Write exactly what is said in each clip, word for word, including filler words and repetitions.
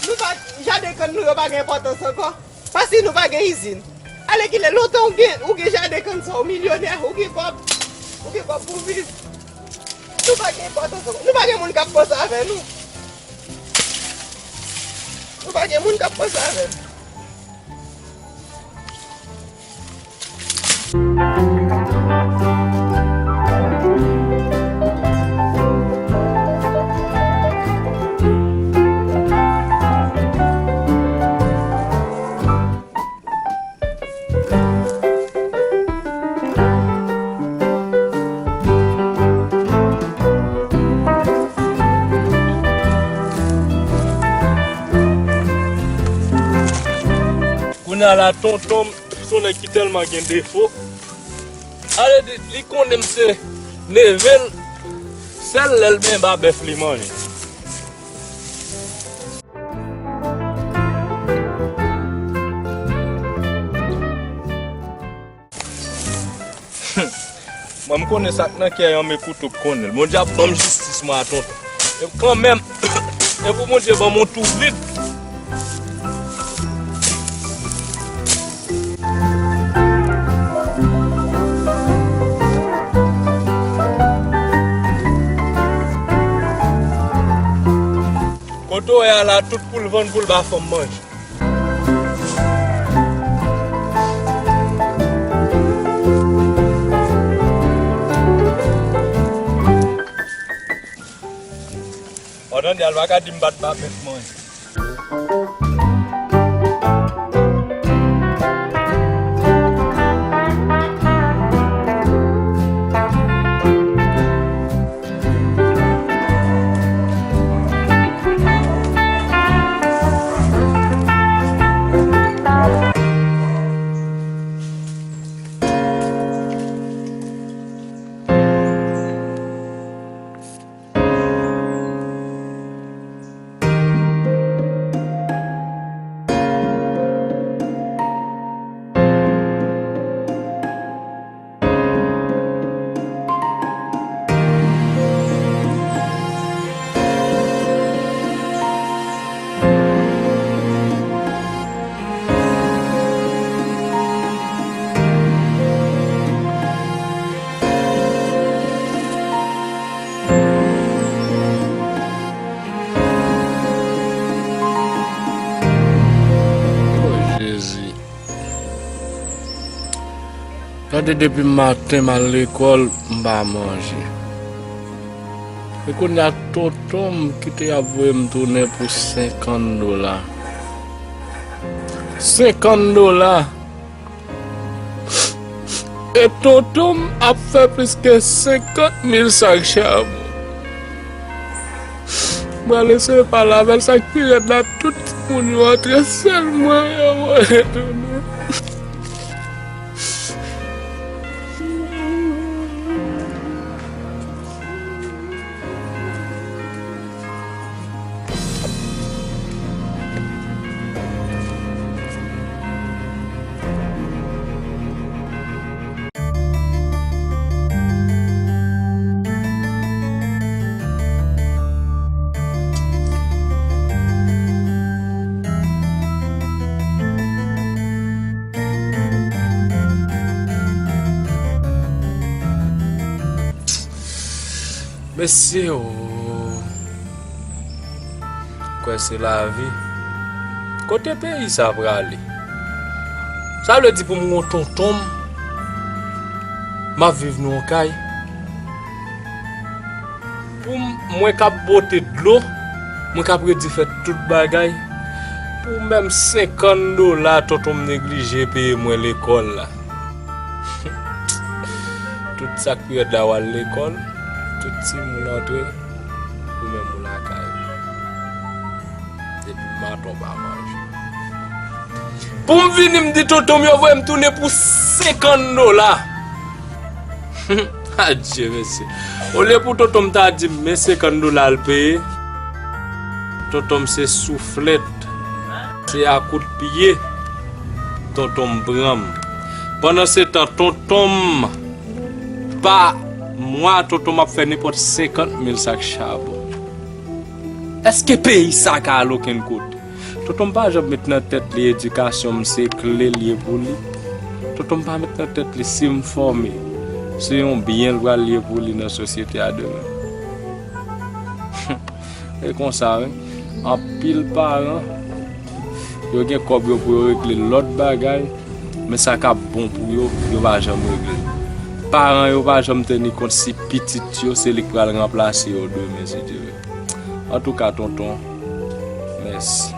Nou pa, jaden kann nou yo pa gen enpòtans ankò. Paske nou pa gen izin. Alèkile, lontan ou gen, ou gen jaden kann sa, ou milyonè, ou gen kòb, ou gen kòb pou viv. Nou pa gen enpòtans ankò. Nou pa gen moun k ap panse avè nou. Nou pa gen moun k ap panse avè nou. Kounye a la, tonton m, se yon nèg ki tèlman gen defo. Ale di, li konnen m se neve l, sèl lè l benyen ba bèf li manje. Mwen, m konnen sa k nan kè an, men kouto k konnen l. Bondye ap ban m jistis mwen a tonton. E kanmenm, e pou Bondye ban m yon tou vid. Kote w ye a la, tout pou l vann, pou l ba fanm manje. Pandan de al pa ka di m pa t ba bèf manje. O Jezi. Gade depi maten m al lekòl, m pa manje. E kounye a tonton m ki te ap voye m tounen pou senkant dola. Senkant dola! E tonton m ap fè plis ke senkant mil sak chabon. M pral eseye pale avè l, sa k pi rèd la, tout timoun yo antre, sèl mwen yo voye tounen. Mesye o, kwè se lavi. Kote peyi sa prale? Sa vle di pou m gon tonton m, m ap viv nan yon kay. Pou m, mwen k ap pote dlo, mwen k ap redi fè tout bagay. Pou menm senkant dola, tonton m neglije peye mwen lekòl la. Tout sa k pi rèd la, w al lekòl, tout timoun antre, ou menm ou lakay ou. Depi maten w pa manje. Pou m vini, m di tonton m yo voye m tounen pou senkant dola. Adye, mesye. Olye pou tonton m ta di m men senkant dola l peye, tonton m se souflèt, se a kout pye tonton m pran m. Pandansetan, tonton m, pa mwa, tonton m ap fè nenpòt senkant mil sak chabon. Èske peyi sa ka al okenn kote? Tonton m pa janm met nan tèt li edikasyon m se kle l ye pou li. Tonton m pa met nan tèt li si m fòme, se yon byen l pral ye pou li nan sosyete a demen. E konsa, wi. Anpil paran, yo gen kòb yo pou yo regle lòt bagay, men sa k ap bon pou yo, yo pa janm regle. Paran yo pa janm teni kont si pitit yo, se li k pral ranplase yo demen, si Dye vle. Antouka, tonton, mèsi.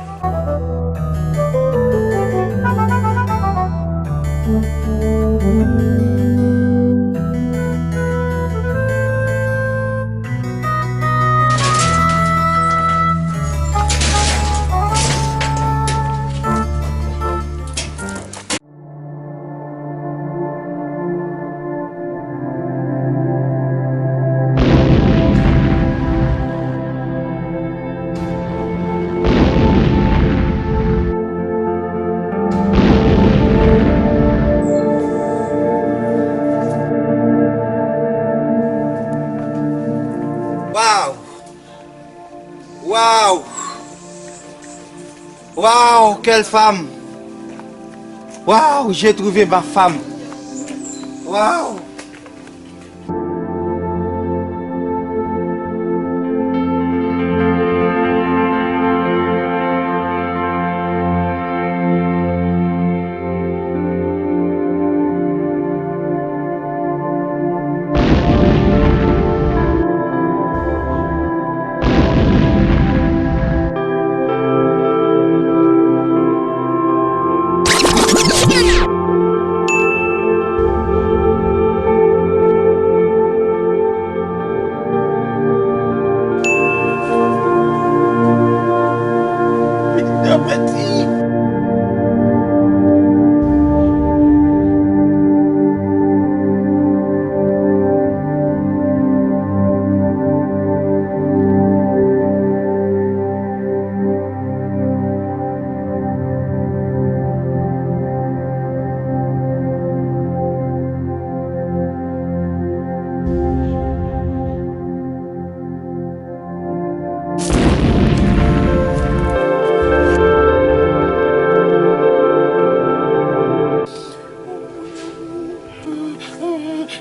Waw! Waw! Waw, quelle femme! Waw, j'ai trouvé ma femme! Waw!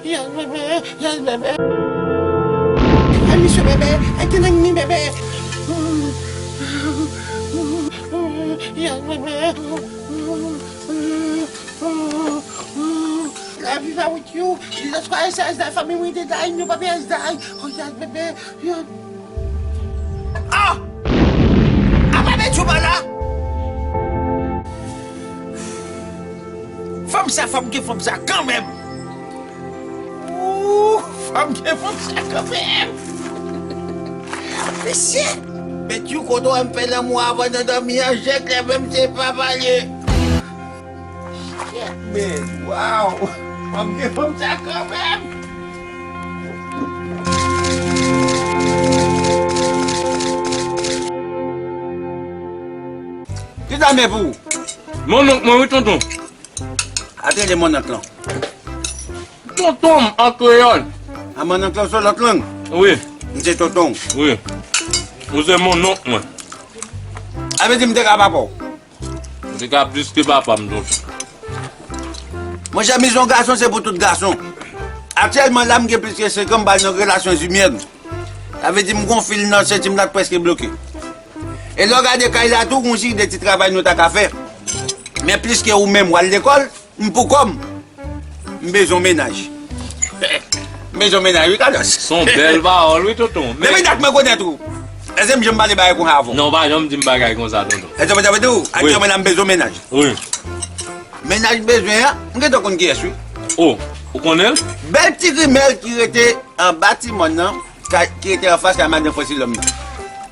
Yes, bebe. Yes, bebe. Yes, bebe. Ay, misye bebe. Ay, killing me, bebe. Yes, bebe. Lavi va with you. Jesus Christ has died for me. We did die. Nobody has died. Oh, yes, bebe. Yes. Ah! Apa Bètyou pa la? Fanm sa, fò m gen fanm sa kanmenm. Ooh, fò m gen fanm sa kanmenm. Mesye, Bètyou, kote w wè m fè lanmou avan nan dòmi an, jèk lè menm se pa pale. Shit, man. Wow. Fò m gen fanm sa kanmenm. Kisa m ye pou ou? Monnonk mwen wi, tonton. Atele monnonk lan. Tonton m an kreyòl. A, monnonk lan se lòt lang? Wi. M se tonton w. Wi. Ou se monnonk mwen. Sa vle di m te ka papa w? Li ka plis ke papa m, tonton. Monchè, mizon gason se pou tout gason. Aktyèlman la, m gen plis ke senk an m pa nan relasyon imyèn. Sa vle di m gon fil nan senti m la k prèske bloke. E lè w gade kay la tou, gon seri de ti travay nou ta ka fè. Men plis ke ou menm w al lekòl, m pou kò m. M bezwen yon mennaj. M bezwen yon mennaj, wi, Kadans. Se yon bèl pawòl, wi, tonton. Men depi dat mwen konèt ou. Èske m janm pale bagay konsa avè w? Non, w pa janm di m bagay konsa, tonton. Èske mwen ta di w, aktyèlman la, m bezwen yon mennaj. Wi. Mennaj m bezwen an, m gentan konn kiyès, wi. Oh, ou konnen l? Bèl ti grimèl ki rete anba ti mòn nan, ki rete anfas kay madan Fransilòm nan.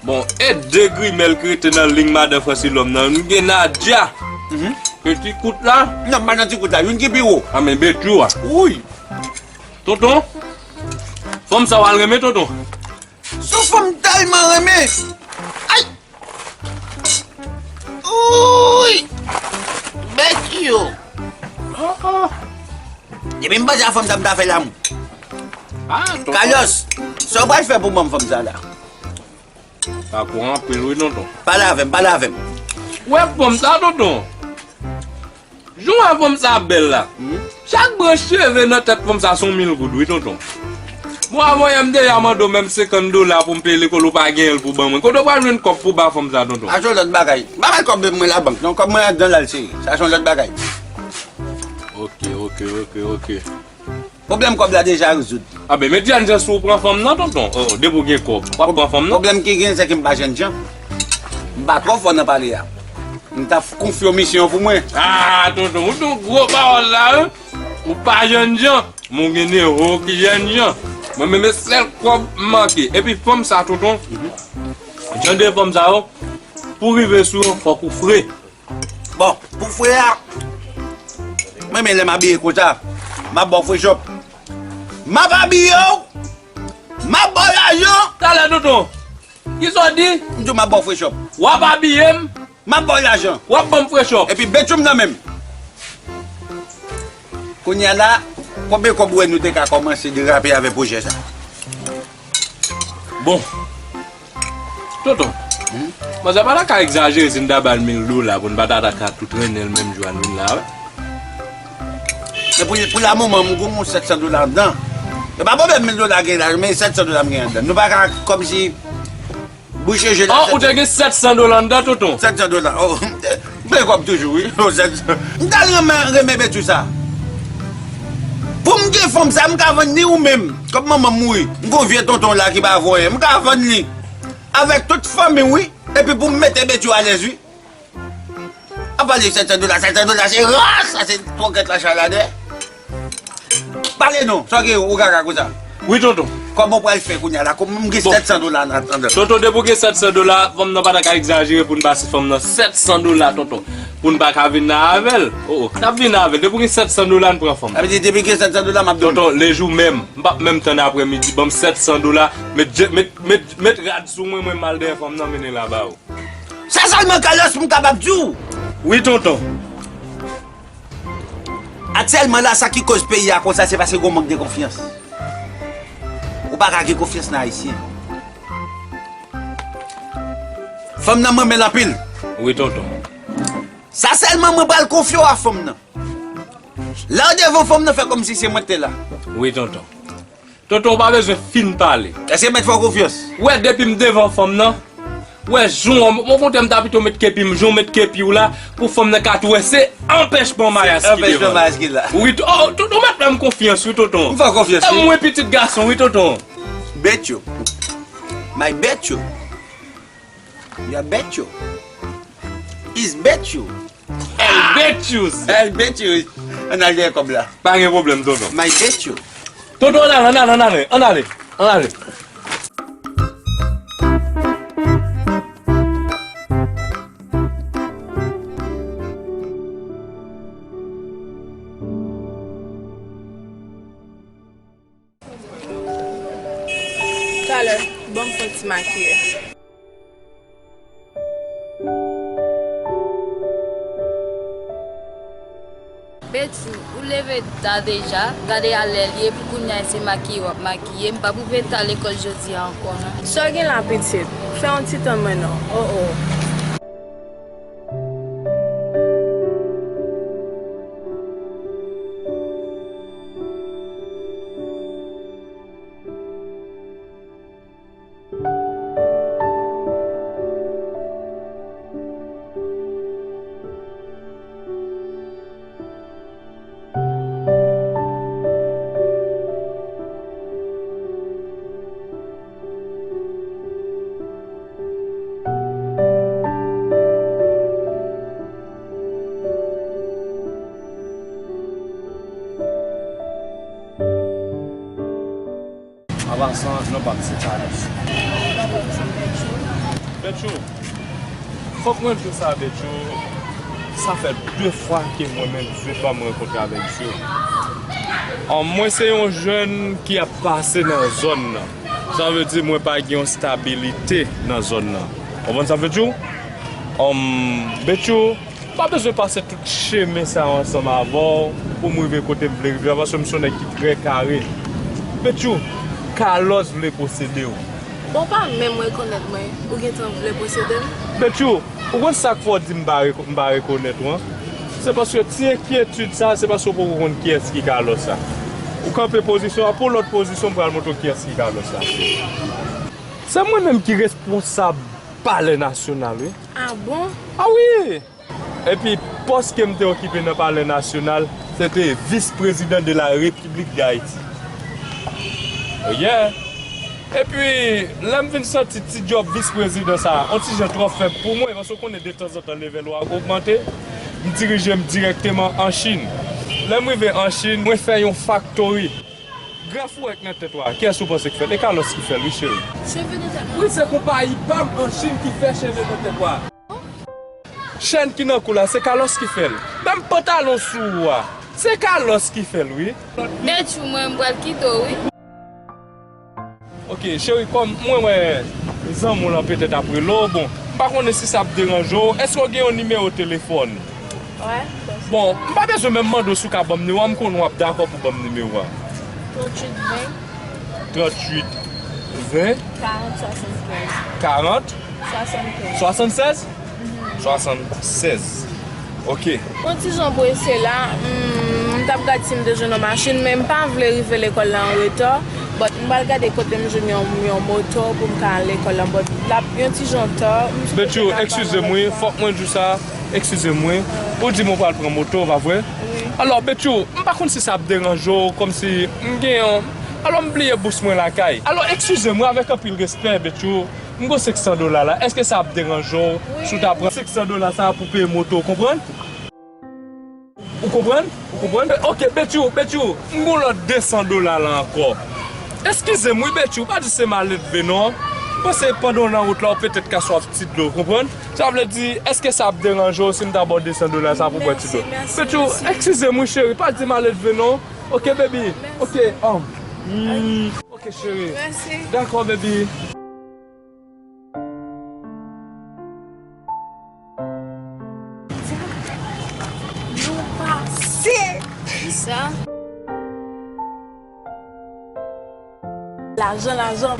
Bon, e de grimèl ki rete nan liy madan Fransilòm nan. Nou gen Nadia. Mhm. E ti kout la? Non, pa nan ti kout la, youn ki pi wo. A men Betchou a. Wouy! Tonton, fanm sa w al renmen, tonton. Se yon fanm m tèlman renmen. Ay! Wouy! Betchou! Ah, ah. Depi m panse a fanm sa, m ta fè lanmou. Ah, tonton. Carlos, sa w pral fè pou mwen, fanm sa la? Sa gwo anpil wi, tonton. Pale avè m, pale avè m. Ou wè fanm sa, tonton? Jan w wè fanm sa bèl la. Hmm? Chak branch cheve nan tèt fanm sa se yon mil goud wi, tonton. Bon, avan yè m deja mande w menm senkant dola pou m peye lekòl, ou pa genyen l pou ban mwen. Kote w pral jwenn kòb pou ba fanm sa, tonton? Sa se yon lòt bagay. M pa bay kòb mwen labank non, kòb mwen anndan la l sere. Sa se yon lòt bagay. Ok, ok, ok, ok. Pwoblèm kòb la deja rezoud. A ben, met jènjan si w pran fanm nan, tonton. Oh, depi w gen kòb, w ap pran fanm nan. Pwoblèm ki gen, se ke m pa jènjan. M pa twò fò nan pale a. M ta f-, konfye w misyon pou mwen. Ah, tonton, ou t yon gwo pawòl la, wi. Ou pa jènjan, men w gen nevo ki jènjan. Mwen menm, e sèl kòb m manke. Epi fanm sa, tonton, jan de fanm sa yo, pou rive sou yo, fòk ou fre. Bon, pou fre a, mwen menm lè m abiye konsa, m ap ba w fre chòp. M ap abiye w, m ap ba w lajan. Talè, tonton, kisa w di? M di w m ap ba w fre chòp. W ap abiye m? M ap ba w lajan. W ap ban m fre chòp. Epi Betchou m nan men m. Kounye a la, konbyen kòb ou wè nou te ka kòmanse derape avè pwojè sa? Bon. Tonton, hmm? Manzè pa ta ka egzajere si n ta ba l mil dola pou n pa ta, ta ka tou trennen l menm jou a n vin la, wi. Men pou, pou la moman, m gen yon sèt san dola anndan. E pa pwoblèm mil dola gen la, men sèt san dola m gen anndan. Nou pa ka kòmsi bouche je la. Oh, ou te gen sèt san dola anndan, tonton? Sèt san dola. Oh, m vle kòb toujou, wi. Oh, sèt san. M t al renmen, renmen Betchou sa. Pou m gen fanm sa, m ka vann li ou menm. Kòm manman m mouri, m gon vye tonton la ki pa voye. M ka vann li. Avèk tout fanmi m, wi. Epi pou m mete Betchou alèz, wi. Ap pale sèt san dola, sèt san dola, se ras, sa se twòkèt la chaladè. Pale non, sa w gen ou kaka konsa. Wi, tonton. Kòman w pral fè kounye a la? Kòman m gen sèt san dola nan, anndan? Tonton, depi w gen sèt san dola, fanm nan pa ta ka egzajere pou n ba fanm nan sèt san dola, tonton. Pou n pa ka vin nan avè l. Oh, oh, n ap vin nan avè l. Depi w gen sèt san dola, n pran fanm. Sa vle di, depi gen sèt san dola, m ap dòmi. Tonton, lejou menm, m p ap menm tann aprèmidi, ban m sèt san dola, met, met, met, met rad sou mwen, mwen m al dèyè fanm nan, mennen l aba w. Sa sèlman, Carlos, m kapab di w. Wi, tonton. Aktyèlman la, sa ki koz peyi a konsa, se paske gon mank de konfyans. Ou pa ka gen konfyans nan Ayisyen. Fanm nan m renmen l anpil. Wi, tonton. Sa sèlman mwen pral konfye w a fanm nan. Lè w devan fanm nan, fè kòmsi se mwen k te la. Wi, tonton. Tonton, ou pa bezwen fin pale. Èske mèt fè w konfyans? Ou wè, depi m devan fanm nan, ou wè, jan w, okontrè, m ta pito met kepi m, jan w met kepi w la, pou fanm nan ka tou wè se anpèchman mayas ki devan. Anpèchman mayas ki la. Wi, to-, oh, tonton, ou mèt fè m konfyans, wi, tonton. M fè w konfyans, wi. E mwen pitit gason, wi, tonton. Betchou. My Betchou. Your Betchou. Is Betchou. El Betchous. El Betchous. Ann al dèyè kòb la. Pa gen pwoblèm, tonton. My Betchou. Tonton, ann ale, ann ale, ann ale, ann ale, ann ale. Talè, ban m fè yon ti makiye. Betty, ou leve ta deja, gade a lè l ye, pou kounye a se makiye w ap makiye, m p ap rive ta lekòl jodi a ankò non. Sa w gen la pitit? Fè yon ti tann mwen non. Oh, oh. An pasan, non pa m se Carlos. Betchou, fòk mwen di w sa, Betchou. Sa fè de fwa ke mwen menm Zwet pa m rankontre avèk Zwet. An, mwen se yon jèn ki ap pase nan zòn nan. Sa vle di mwen pa gen yon stabilite nan zòn nan. Konprann sa m vle di w? An, Betchou, m pa bezwen pase tout chemen sa yo ansanm avè w pou m rive kote m vle rive a, paske m se yon nèg ki trè kare. Betchou, Kalòs vle posede w. Bon, w pa menm rekonèt mwen, ou gentan vle posede m? Betchou, ou konn sa k fè w di m pa reko-, m pa rekonèt ou an? Se paske ti enkyetid sa, se paske w poko konn kiyès ki Kalòs la. Ou kanpe pozisyon an, pou lòt pozisyon, m pral montre w kiyès ki Kalòs la. Se mwen menm ki responsab Palè Nasyonal, wi. Ah bon? Ah wi! Epi, pòs ke m te okipe nan Palè Nasyonal, se te vis prezidan de la Repiblik d Ayiti. Oh yeah! Epi, lè m vin santi ti djòb vis prezidan sa a, on ti jan twò fèb pou mwen, paske w konnen detanzantan level ou a ogmante, m dirije m dirèkteman an Chin. Lè m rive an Chin, mwen fè yon faktori. Grèf ou wè k nan tèt ou a, kiyès ou panse k fè l? E Kalòs ki fè l, wi, cheri. Cheve nan tèt mwen. Wi, se konpayi pa m an Chin ki fè cheve nan tèt ou a. Chèn ki nan kou la, se Kalòs ki fè l. Menm pantalon sou ou a, se Kalòs ki fè l, wi. Betchou, mwen, m pral kite w, wi. Ok, cheri, kòm mwen wè zanmi w lan petèt ap rele w, bon, m pa konnen si sa ap deranje w. Èske w gen yon nimewo telefòn? Wè, bon, m pa bezwen menm mande w si w ka ban m nimewo a, m konnen w ap dakò pou ban m nimewo a. Tranntuit ven. Tranntuit ven. Karant swasannkenz. Karant. Swasannkèz. Swasannsèz? Mhm. Swasannsèz. Ok. Yon ti jan prese la, hmm, m t ap gad si m te jwenn yon machin, men m pa vle rive lekòl la an reta. But m pral gade kote m jwenn yon, yon moto pou m ka al lekòl la. But l ap yon ti jan ta. Betchou, eskize m wi, fòk mwen di w sa. Eskize m wi. Ou di m ou pral pran moto, pa vre? Wi. Alò, Betchou, m pa konn si sa ap deranje w, kòmsi m gen yon, alò, m bliye bous mwen lakay. Alò, eskize m wi, avèk anpil respè, Betchou. M gon senk san dola la, èske sa ap deranje w si w ta pran senk san dola sa a pou peye moto, w konprann? Ou konprann? Ou konprann? Ok, Betchou, Betchou, m gon lòt de san dola la ankò. Eskize m wi, Betchou, pa di se maledve non. M panse pandan w nan wout la, w petèt ka swaf ti dlo, w konprann? Sa vle di, èske sa ap deranje w si m ta ba w de san dola sa pou w bwè ti dlo? Betchou, eskize m wi, cheri, pa di maledve non. Ok, baby. Ok, um, mm, ok, cheri. Dakò, baby. Nou pase. Kisa? Lajan, lajan.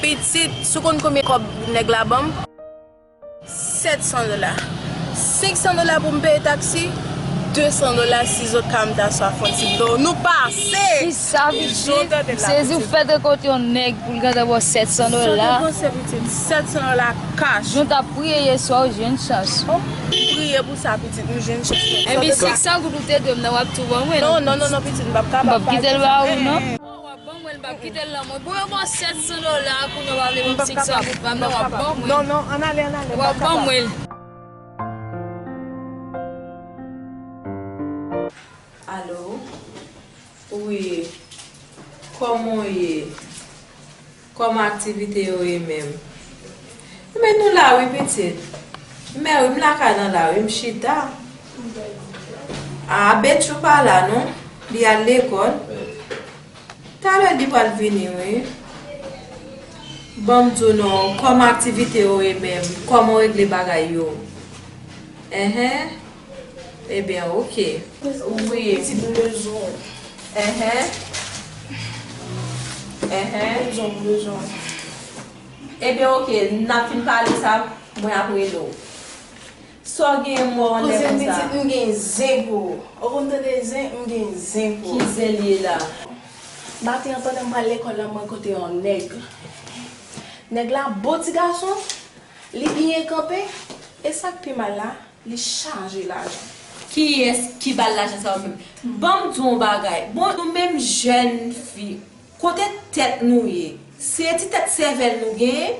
Pitit, si w konn konbyen kòb nèg la ban m? Sèt san dola. Senk san dola pou m peye taksi, de san dola si zòt ka m ta swa fon ti dlo. Nou pase! Kisa, pitit? M sezi w fèt rekontre yon nèg pou l gentan ba w sèt san dola. San dola, pitit. Sèt san dola cash. Nou t ap priye yè swa, ou jwenn chans. Oh, m priye pou sa, pitit, m jwenn chans. Epi senk san goud ou te dwe m nan, w ap tou ban mwen l. Non, non, non, non, pitit, m p ap kapab. M p ap kite l ba ou, non. Ban mwen l, m p ap kite l nan men w. Bon, yo ban w sèt san dola, kounye a w ap vle ban m senk san goud pa m nan, w ap ban mwen. Non, non, ann ale, ann ale, m p ap kapab. W ap ban mwen l. Alo? Wi. Kòman w ye? Kòman aktivite yo ye menm? Men nou la wi pitit. Men wi, m lakay lan la wi, m chita. A, Betchou pa la non. Li al lekòl. Talè li pral vini wi. Ban m di w non, kòman aktivite yo ye menm? Kòman w regle bagay yo? Enhen. Ebyen, oke. Wi. Pitit m bezwen w. Enhen. Enhen. Bezwen w, bezwen w. Ebyen, oke, n ap fin pale sa, mwen ap rele w. Sa w gen mò annè konsa? Koze m pitit, m gen zen pou ou. Ou konn tande zen, m gen zen pou ou. Ki zen li ye la? Maten an, pandan m pral lekòl la, mwen kote yon nèg. Nèg la, bon ti gason, li byen kanpe, e sa k pi mal la, li chaje lajan. Kiyès ki ba l lajan sa yo menm? Ban m di w yon bagay. Bon, nou menm jèn fi, kote tèt nou ye? Se ti tèt sèvèl nou genyen?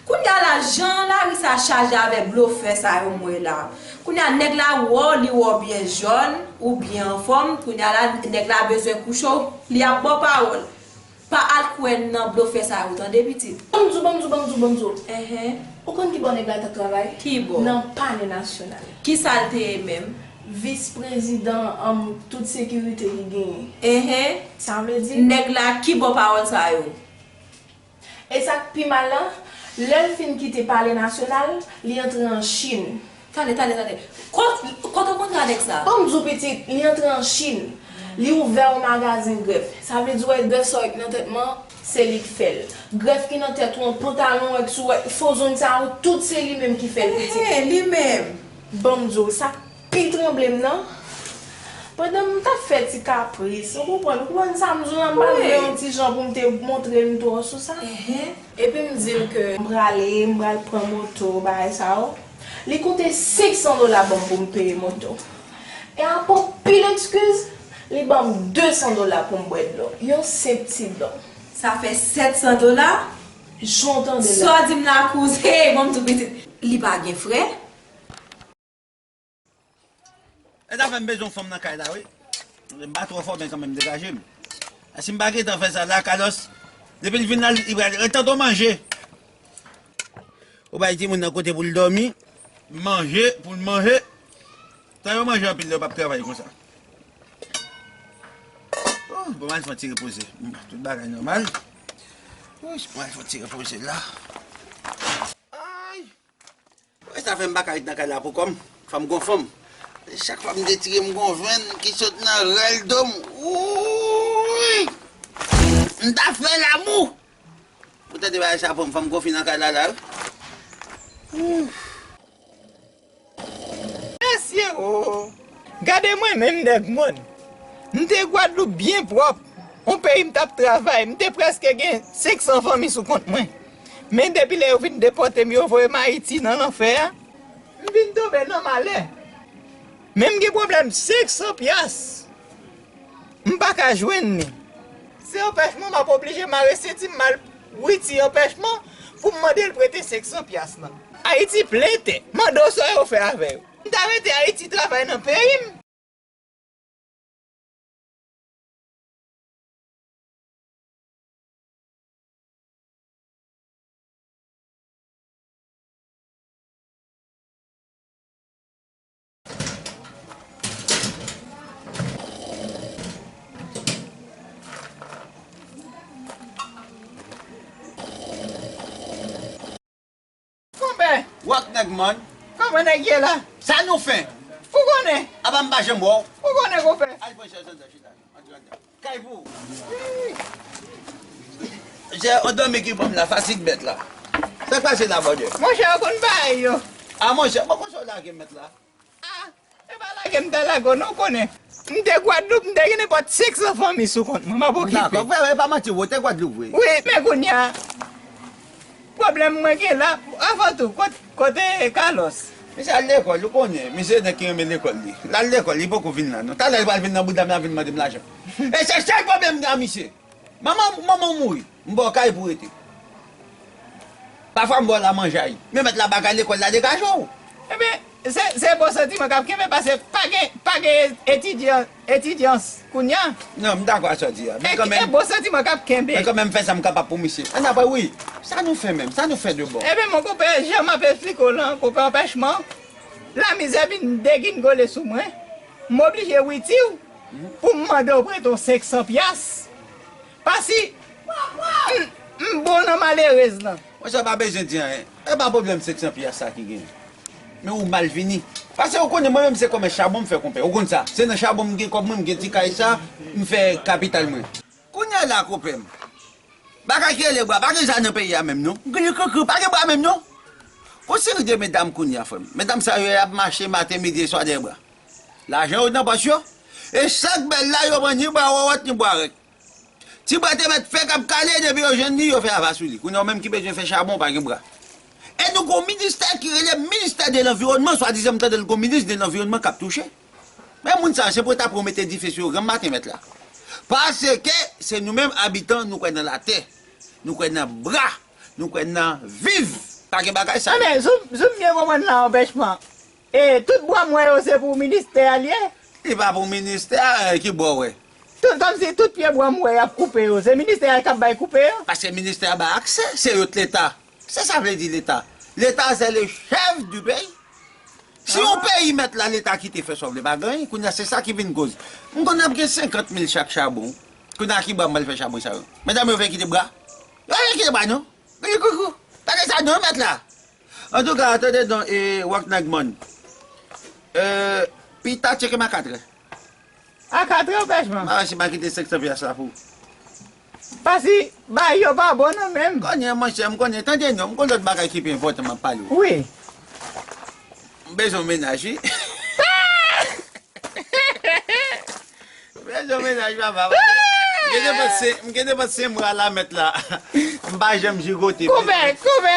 Kounye a la, jan lari sa chaje avèk blofè sa yo m wè la. Kounye a, nèg la wè w, li wè w byen jòn, ou byen anfòm. Kounye a la, nèg la bezwen kouche w, li ap ba w pawòl. Pa al kwè nan blofè sa yo, tande, pitit. Ban m di w, ban m di w, ban m di w, ban m di w. Enhen. Ou konn ki bò nèg la t ap travay? Ki bò? Nan Palè Nasyonal. Ki sa l te ye menm? Vis prezidan, um, tout sekirite ki genyen. Enhen. Sa vle di? Nèg la, ki bò pawòl sa yo? E sa k pi mal lan, lè l fin kite Palè Nasyonal, li antre an Chin. Tande, tande, tande. Kot, kot ou kontre a nèg sa? Ban m di w pitit, li antre an Chin. Li ouvè yon magazen grèf. Sa vle di w wè dè sa w nan tèt mwen, se li k fè l. Grèf ki nan tèt ou an, pantalon w èk sou w èk fo zong sa yo, tout se li menm ki fè l pitit. Enhen, li menm. Ban m di w, sa k pi tranble m nan, pandan m t ap fè ti kapris, ou konprann, ou konprann sa m di w lan, m pral vle yon ti jan pou m te montre m twò sou sa. Enhen. Epi m di l ke m prale, m pral pran moto, bagay sa yo. Li koute senk san dola ban m pou m peye moto. E apre anpil ekskiz, li ban m de san dola pou m bwè dlo. Yon senp ti dlo. Sa fè sèt san dola? Jan w tande la. Sa w di m la, kouz, hey, ban m di w pitit. Li pa gen frè? E zafè m bezwen yon fanm nan kay la, wi. M pa twò fò, men kanmenm, degaje m. Si m pa gentan fè sa la, Carlos, depi l vin la, li pral ret tanto manje. Ou bay timoun nan kote pou l dòmi, manje, pou l manje. Tan yo manje anpil, yo p ap travay konsa. Oh, bon, m al fè yon ti repoze. Tout bagay nòmal. Wi, m al fè yon ti repoze la. Ay! Wè sa fè m pa ka ret nan kay la pou kò m. Fò m gon fanm. Chak fwa m detire m gon venn ki sot nan rèl do m. Wouy! M ta fè lamou! Ou tande bagay sa pou m, fò m gon fi nan kay la la wi. Mesye o! Gade mwen menm nèg mòn. M te Gwadloup byen pwòp. On peyi m t ap travay. M te prèske gen senk san fanmi sou kont mwen. Men depi lè yo vin depòte m, yo voye m Ayiti nan lanfè a, m vin tonbe nan malè. Men m gen pwoblèm senk san pyas. M pa ka jwenn li. Se anpèchman, m ap oblije mare senti m, m al witi anpèchman pou m mande l prete senk san pyas lan. Ayiti plen tè. Mande w sa yo fè avè yo. M ta rete Ayiti travay nan peyi m. Konpè! Wòk nèg mòn. Kòman nèg ye la? Sa nou fè? Ou konnen? Apa m pa janm wè w? Ou konnen konpè? Al pran chèz anndan, chita. Antre anndan. Kay pou ou. Jè, on dòmi ki pran m la, fatig bèt la. Sa k pase la, bòdè? Monchè, ou konn bagay yo. A, monchè, mwen konn sa w lage m mèt la. A, e pa lage m ta lage w non, ou konnen. M te Gwadloup, m te gen nenpòt senk san fanmi sou kont mwen, m ap okipe. Dakò, frè, e pa manti, ou te Gwadloup vre. Wi, men kounye a, pwoblèm mwen gen la, avan tou, kot-, kote Carlos? Misye al lekòl, ou konnen, misye nèg ki renmen lekòl li. L al lekòl, li poko vin la non. Talè l pral vin nan bouda m, l ap vin mande m lajan. E se sèl pwoblèm m gen ak misye. Manman, manman w mouri, m ba w kay pou w rete. Pafwa m ba w lamanjay. Men mèt la bagay lekòl la degaje w. Ebyen, se, se bon santiman k ap kenbe, paske pa gen, pa gen etidyan, etidyans kounye a. Non, m dakò ak sa w di a. Men kanmenm, e bon santiman k ap kenbe. Men kanmenm, m fè sa m kapab pou misye. Annapre, wi, sa nou fè menm? Sa nou fè de bon? Ebyen, mon konpè, jan m ap esplike w lan, konpè, anpèchman, lamizè vin degingole sou mwen. M oblije witi w pou m mande w prete w senk san pyas. Pasi, m, m bon nan malerez lan. Monchè, pa bezwen di anyen. E pa pwoblèm senk san pyas sa ki genyen. Men ou mal vini. Paske ou konnen mwen menm se kòmès chabon m fè, konpè. Ou konn sa. Se nan chabon m gen kòb mwen, m gen ti kay sa, m fè kapital mwen. Kounye a la, konpè m, bagay ki rele bra, pa gen sa nan peyi a menm non. Gri kri kri, pa gen bra menm non. Gon seri de medam kounye a, frè m. Medam sa yo, y ap mache maten, midi e swa dèyè bra. Lajan yo nan pòch yo. E sa k bèl la, yo pran ni bra wòwòt, ni bra rèk. Ti bra te mèt fè k ap kale, depi yo jwenn li, yo fè ava sou li. Kounye a, ou menm ki bezwen fè chabon, ou pa gen bra. E nou gon ministè ki rele ministè de lanviwònman, swadizan m tande l gon minis de lanviwònman k ap touche. Men moun sa yo, se pou yo ta pran mete dife sou yo granm maten mèt la. Paske se nou menm abitan, nou kwè nan latè, nou kwè nan bra, nou kwè nan viv. Pa gen bagay sa. Anben, si w, si w byen konprann la, anpèchman. E tout bwa m wè yo se pou ministè a l ye? Li pa pou ministè a, ki bwa w wè? Tout, kòmsi tout pye bwa m wè y ap koupe yo, se ministè a k ap bay koupe yo? Paske ministè a bay aksè, se yo k leta. Se sa vle di leta. Leta se le chef du pays. Si yon peyi mèt la, Leta kite fè sa w vle, pa gen anyen. Kounye a, se sa ki vin koz. M konn ap gen senkant mil chak chabon. Kounye a, ki bwa m pral fè chabon sa yo? Medam yo vle kite bwa? Yo vle kite bwa, non? Gade koukou. Gade sa, non, mèt la. Antouka, tande non, e, Wak Nagman. E, pita, tcheke m a katrè. A katrè w pèchman. M a wè si m a kite senk san pyas la pou ou. Pasi, bay yo pa bon non menm. Konnen, monchè, m konnen. Tande non, m gon lòt bagay ki pi enpòtan m ap pale w. Wi. M bezwen yon mennaj, wi. M bezwen yon mennaj, papa. M gen nenpòt se, m gen nenpòt se mwa la mèt la. M pa janm jigote. Koupe, koupe.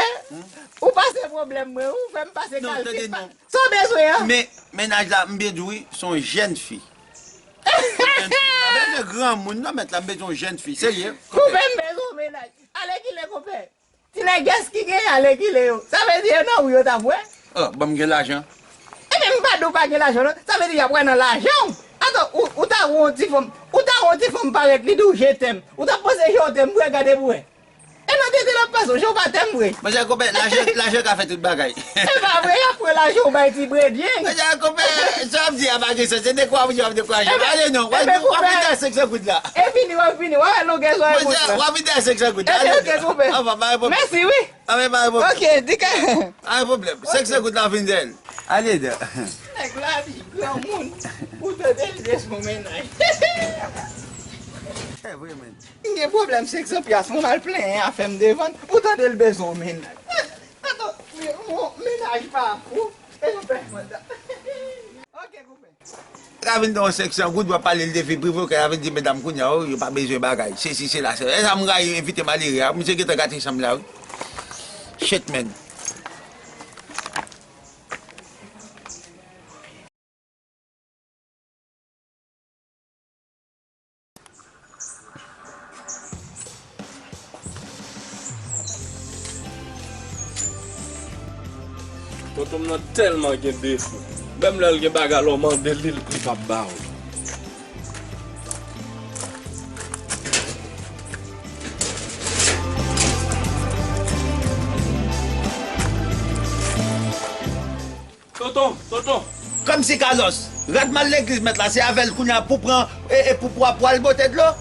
Ou pase pwoblèm mwen, ou fè m pase kalite. Non, tande non. Sa w bezwen an? Men, mennaj la, m byen di w, wi, se yon jèn fi. Yon jèn fi. M pa bezwen granmoun, non, mèt la, m bezwen yon jèn fi. Serye. Koupe, m bezwen yon mennaj. Alèkile, koupe. Ti nègès ki genyen, alèkile yo. Sa vle di, yo nan ou yo t ap wè? Oh, ban m gen lajan. Ebyen, m pa di w pa gen lajan, non. Sa vle di, y ap wè nan lajan w. Atò, ou, ou ta wè yon ti fanm, ou ta wè yon ti fanm parèt, li di w je t'aime. Ou t ap panse je w t'aime, vre, gade pou wè. E nan tete lòt pèsonn, je w pa t'aime vre. Monchè, konpè, lajan, lajan ka fè tout bagay. E pa vre, y ap pran lajan w bay ti bredyen. Monchè, konpè, sa w ap di a pa gen sans. Se dekwa w ap di, w ap dekouraje. Ebyen, ale non, w ap, ebyen, w ap vin dèyè senk san goud la. E fini, w ap vini, w ap wè longè zòrèy moun nan. Monchè, w ap vin dèyè senk san goud la. Ebyen, ale non. Ok, konpè. Anfòm, pa gen pwoblèm. Mèsi, wi. Anfòm, pa gen pwoblèm. Ok, di ka. Pa gen pwoblèm. Senk san goud la, w ap vin dèyè l. Ale non. Nèg la di, granmoun, ou tande l bezwen yon mennaj. E vre, menn. M gen pwoblèm senk san pyas, mwen m al plenyen afè m devan, ou tande l bezwen yon mennaj. Atò, men, men, mennaj pa ou, e yon pèsonn. Ok, koupe. Ka vin nan yon senk san goud, w ap pale l de vi prive, w ka vin di medam kounye a, oh, yo pa bezwen bagay, sesi, sela, sela. E sa m rayi envite malere a, misye gentan gate chanm la, wi. Shit, man. Tonton m nan tèlman gen defo. Menm lè l gen bagay, lè w mande li, li p ap ba w. Tonton, tonton. Kòmsi Carlos, rad m al legliz mèt la, se avè l kounye a pou pran, e, e pou, pou, pou al bote dlo?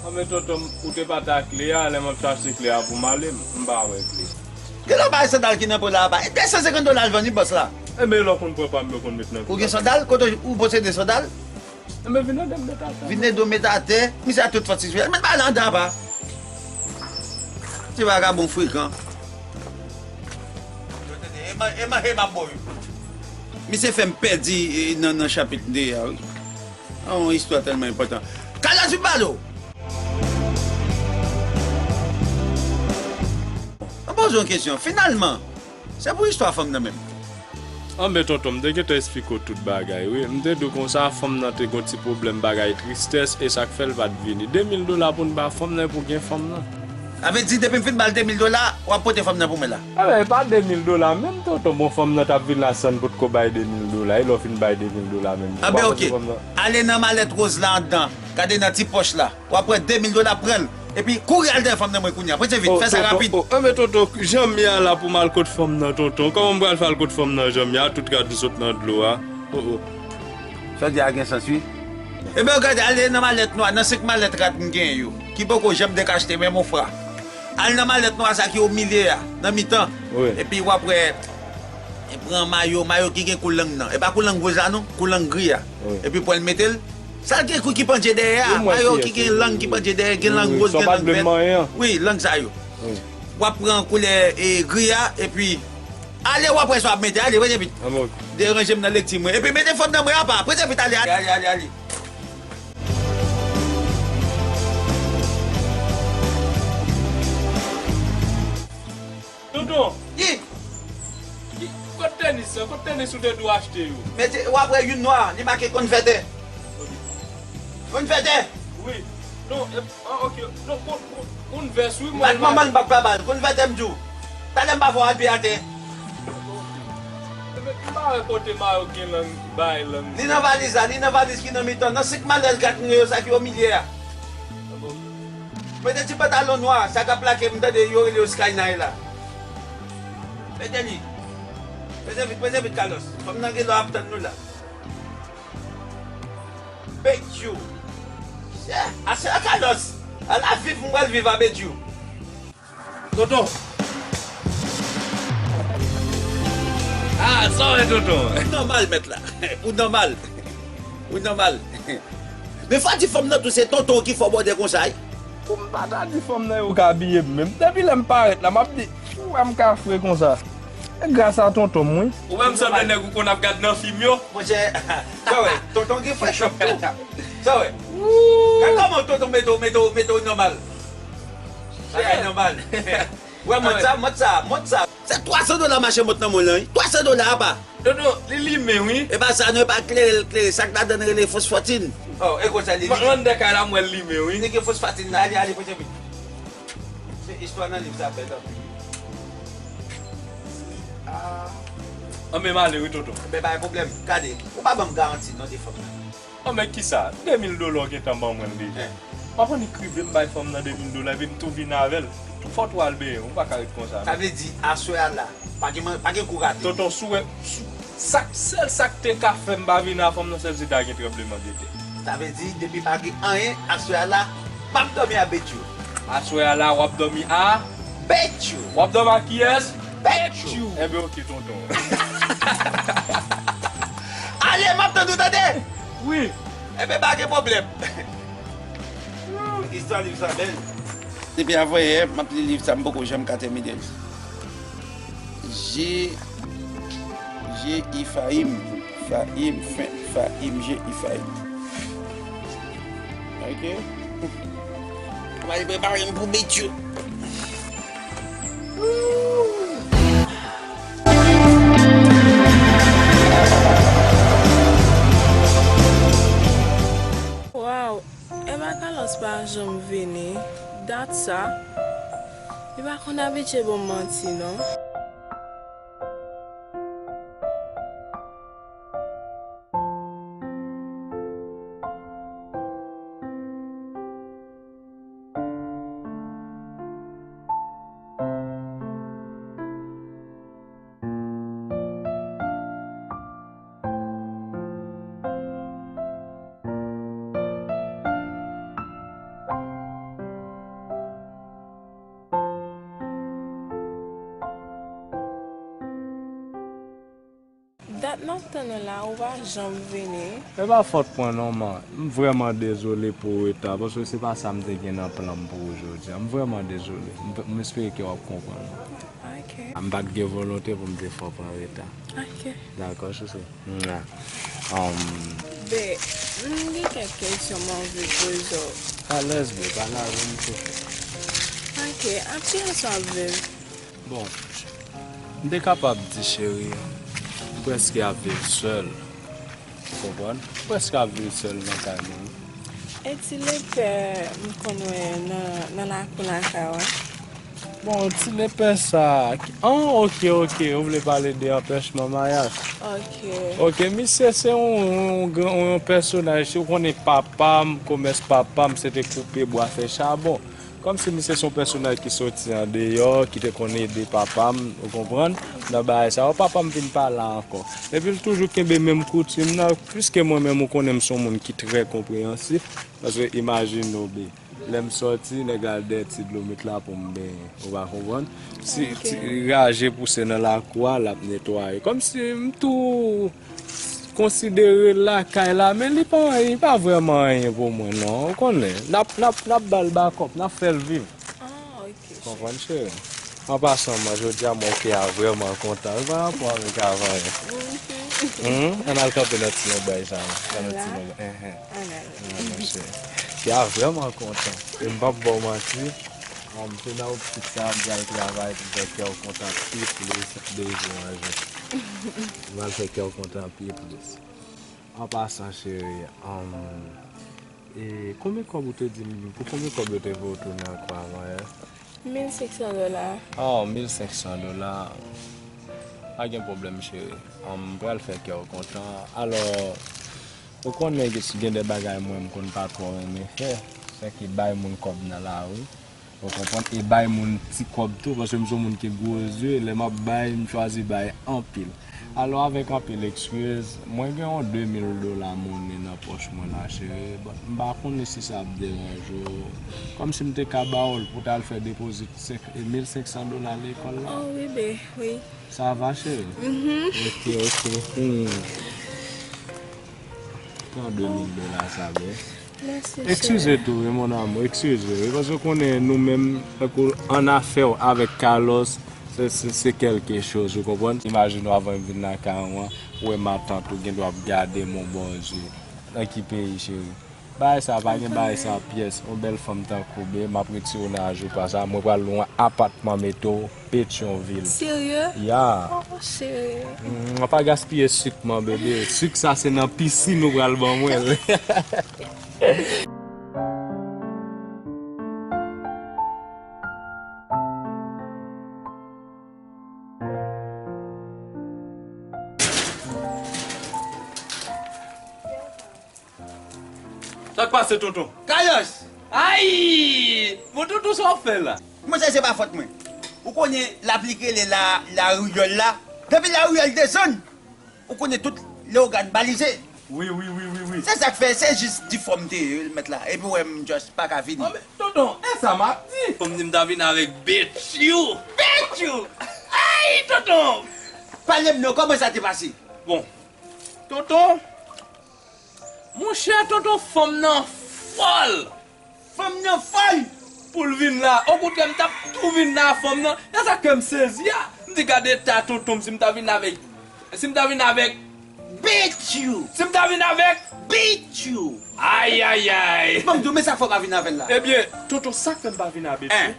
Anben tonton, ou te pa ta kle a, lè m ap chache kle a pou m ale, m, m pa wè kle. Gen lòt bagay sandal ki nan po la apa. E de san senkant dola l vann wi bòs la. Enben lè w konn pran pa m, yo konn met nan. Ou gen sandal? Kote ou posede sandal? Enben vin ede m met atè. Vin ede w met atè. Misye a tout fòt sisifè. Met bagay la anndan apa. Ti vagabon frekan. E man-, e manje m ap bo yo. Misye fè m pèdi, e, nan, nan chapit de a, wi. A, yon istwa tèlman enpòtan. Kalas vin pale w. Mwen poze yon kesyon. Finalman, se pou istwa fanm nan menm. Anben tonton, m te gentan esplike w tout bagay, wi. M te di w konsa, fanm nan te gon ti pwoblèm bagay tristès, e sa k fè l pa t vini. De mil dola pou n ba fanm nan, e pou gen fanm nan. Sa vle di, depi m fin ba l de mil dola, w ap pote fanm nan pou mwen la? Enben, e pa de mil dola menm, tonton. Bon, fanm nan t ap vin la san n potko bay de mil dola, e lè w fin bay de mil dola menm, ou pa pote fanm nan? Anben, ok. Ale nan malèt woz la anndan, gade nan ti pòch la. W ap pran de mil dola, pran l. Epi kouri al dèyè fanm nan mwen kounye a. Prese vit, fè sa rapid. Oh, tonton, oh, enben tonton, jan m ye a la pou m al kot fanm nan, tonton. Kòman m pral fè al kot fanm nan jan m ye a? Tout rad m sot nan dlo a. Oh, oh. Sa w di a gen sans, wi. Enben, gade, ale nan malèt nwa, nan senk malèt rad m genyen yo, ki poko janm dekachte menm yon fwa. Al nan malèt nwa sa ki omilye a, nan mitan. Wi. Epi w ap wè, e pran mayo, mayo ki gen kou lang nan. E pa kou lang woz la non, kou lang gri a. Wi. Epi pran l mete l. Sa l gen kou ki pandye dèyè a. Wi, m wè mayo ki gen lang ki pandye dèyè, gen lang woz, gen lang vèt. Wi, lang sa yo. Wi. W ap pran koulè, e, gri a, epi ale w ap wè sa w ap mete, ale, prese vit. Deranje m nan lekti mwen. Epi mete fanm nan mwen apa, prese vit, ale, ale, ale, ale, ale. Tonton! Ki? Ki, kot tenis sa? Kot tenis ou te dwe achte yo? Mete, w ap wè youn nwa, li make Konfètè. Konfètè! Wi. Non, e, ah, ok. Non, Kon, Kon, Konvès, wi, mwen. Bat manman l, bat papa l. Konfètè m di w. Talè m pa fè w al pye atè. M pa wè kote mayo gen lang, bay lang. Li nan valiz la, li nan valiz ki nan mitan, nan senk malèt kat mwen yo, sa ki omilye a. Mete ti pantalon nwa, sa k ap plake m tande yo rele yo Skyline la. Eteni, prese vit, prese vit, Carlos. Fanm nan gen lè ap tann nou la. Betchou. Yeah, aswè a, Carlos. Ala viv m pral viv a Betchou. Tonton. Ah, sa w wè, tonton? Ou nòmal, mèt la. Ou nòmal. Ou nòmal. Men fò di fanm nan tou se tonton ki fè w bòdè konsa, wi. Pou m pa ta di fanm nan yo ka abiye m menm. Depi lè m parèt la, m ap di, ou wè m ka fre konsa. E gras a tonton m, wi. Ou menm sanble nèg ou konn ap gad nan fim yo. Monchè, sa w wè, tonton gen frè chòp tou. Sa w wè. Gad kòman tonton mete w, mete w, mete w nòmal. Bagay nòmal. Wè, mòd sa, mòd sa, mòd sa. Se twa san dola mache mòd nan mwen lan, wi. Twa san dola apa. Tonton, li limen, wi. E pa sa, non, e pa klere l klere. Sa k ladan l rele fosfatin. Oh, e konsa li limen. Anndan kay la, m wè l limen, wi. Li gen fosfatin la, ale, ale, pote vit. Se istwa nan liv sa bèl anpil. Ah. An men m ale, wi, tonton. Ben, pa gen pwoblèm. Gade, ou pa ban m garanti, non, de fanm nan. Oh, men kisa? De mil dola w gentan ban mwen l deja. Eh. W ap annik rive m bay fanm nan de mil dola, epi m tou vin avè l. Fò w tou al benyen, ou pa ka ret konsa, non. Sa vle di, aswè a la, pa gen man-, pa gen kou rate. Tonton, si w wè, si, sa, sèl sa k te ka fè m pa vin a fanm nan, sèl si ta gen tranblemanntè. Sa vle di, depi pa gen anyen, aswè a la, m ap dòmi a Betchou. Aswè a la, w ap dòmi a? Betchou. W ap dòmi a kiyès? Betchou. Enben, oke, tonton. Ale, m ap tann ou, tande? Wi. Enben, pa gen pwoblèm. Istwa liv sa bèl. Depi avanyè, m ap li liv sa, m poko janm ka tèmine l. Je, je Ifayim, Fayim, Fe-, Fayim, je Ifayim. Ok? Mwen prepare m pou Betchou. Waw, Eva Carlos pa janm vini. Dat sa, li pa konn abitye ban m manti, non. Dat m ap tann ou la, ou pa janm vini. E pa fòt mwen non, man. M vrèman dezole pou reta, paske se pa sa m te gen nan plan m pou ou jodi a. M vrèman dezole. M, m espere ke w ap konprann. Ok. M pa t gen volonte pou m te fè w pran reta. Ok. Dakò, chouchou. Mwa. Um, Be, m gen kèk kesyon m anvi poze w. Alèz, be, pale avè m tou. Ok, ak kiyès w ap viv? Bon, m te kapab di, cheri, m prèske ap viv sèl. Ou konprann? M prèske ap viv sèl nan kay mwen, wi. E ti lepè m konn wè nan, nan lakou lakay ou a? Bon, ti lepè sa. An, ok, ok. Ou vle pale de anpèchman mayaj? Ok. Ok, misye se yon, yon, yon, yon pèsonaj. Si w konnen papa m, komès papa m, se te koupe bwa, fè chabon. Kòmsi misye se yon pèsonaj ki soti andeyò, ki te konn ede papa m, ou konprann, nan bagay sa yo. Papa m vin pa la ankò. Epi l toujou kenbe menm koutim nan, pliske mwen menm, ou konnen m se yon moun ki trè konpreyansif, paske imajine w, be, lè m sòti, nèg la al dèyè ti dlo mit la pou m benyen, ou pa konprann? Si ti raje pouse nan lakou a, l ap netwaye. Kòmsi m tou konsidere lakay la, men li pa, li pa vrèman anyen pou mwen, non. Ou konnen, n ap, n ap, n ap ba l bakòp, n ap fè l viv. Ah, ok, cheri. Konprann, cheri? An pasan, man, jodi a, mwen, Kea vrèman kontan. Li pa rapò avèk avan yo. Mhm. Ann al kanpe nan ti yon bay sa, non. Nan ti yon bay. Enhen. Ann al. Ann al, cheri. Kea vrèman kontan. E m p ap ba w manti. An, m te nan optik sa, m pral travay pou m fè kè w kontan pi plis de jou an jou. M pral fè kè w kontan pi plis. An pasan, cheri, um, e konbyen kòb ou te di m, pou konbyen kòb yo te voye w tounen ankò avanyè? Mil senk san dola. Oh, mil senk san dola. Pa gen pwoblèm, cheri. Um, m pral fè kè w kontan. Alò, ou konnen ke si gen de bagay mwen m konn pa twò renmen fè, se ki bay moun kòb nan lari. Ou konprann? E bay moun ti kòb tou, paske m se yon moun ki gwo zye, lè m ap bay, m chwazi bay anpil. Alò, avèk anpil eskiz, mwen gen yon de mil dola monnen nan pòch mwen la, cheri. But, m pa konnen si sa ap deranje w. Kòmsi m te ka ba w l pou w t al fè depozit senk, mil senk san dola lekòl la. Oh, wi, be, wi. Sa va, cheri? Mhm. Ok, ok. Hmm. Pran de mil dola sa, be. Mèsi, eskize tou, wi, mon amour, eskize, wi, paske w konnen nou menm, tankou an afè w avèk Carlos, se, se, se kèlke choz, ou konprann? Imajine w avan m vin lakay ou an, ou wè matant ou gen dwa ap gade m yon bò zye, nan ki peyi, cheri? Bagay sa, pa gen bagay sa pyès, yon bèl fanm tankou, be, m ap retire w nan ajou pa sa, mwen pral lwe yon apatman mete w Petyonvil. Serye? Ya. Oh, cheri. Mm, pa gaspiye sik mwen, bebe. Sik sa se nan pisin ou pral ban mwen l. Sa k pase, tonton? Carlos! Ay! Bon, tonton, sa w ap fè la? Monchè, se pa fòt mwen. Ou konnen lapli k rele la, lariyòl la. Depi lariyòl desann, ou konnen tout Leyogàn balize. Wi, wi, wi, wi, wi. Se sa k fè, se jis difòmte, mèt la. Epi w wè m just pa ka vini. Oh, men, tonton, e sa m ap di. Fò m di m ta vin avèk Betchou. Betchou! Ay, tonton! Pale m non, kòman sa te pase? Bon, tonton, monchè, tonton, fanm nan fòl. Fanm nan fòl! Pou l vin la. Okontrè, m t ap tou vin la, fanm nan. E sa kè m sezi a. M di, gade eta tonton m, si m ta vin avèk, si m ta vin avèk Betchou! Si m ta vin avèk Betchou! Ay, ay, ay! Ban m di w, men sa k fè w pa vin avè l la. Ebyen, tonton, sa k fè m pa vin a Betchou? Hein?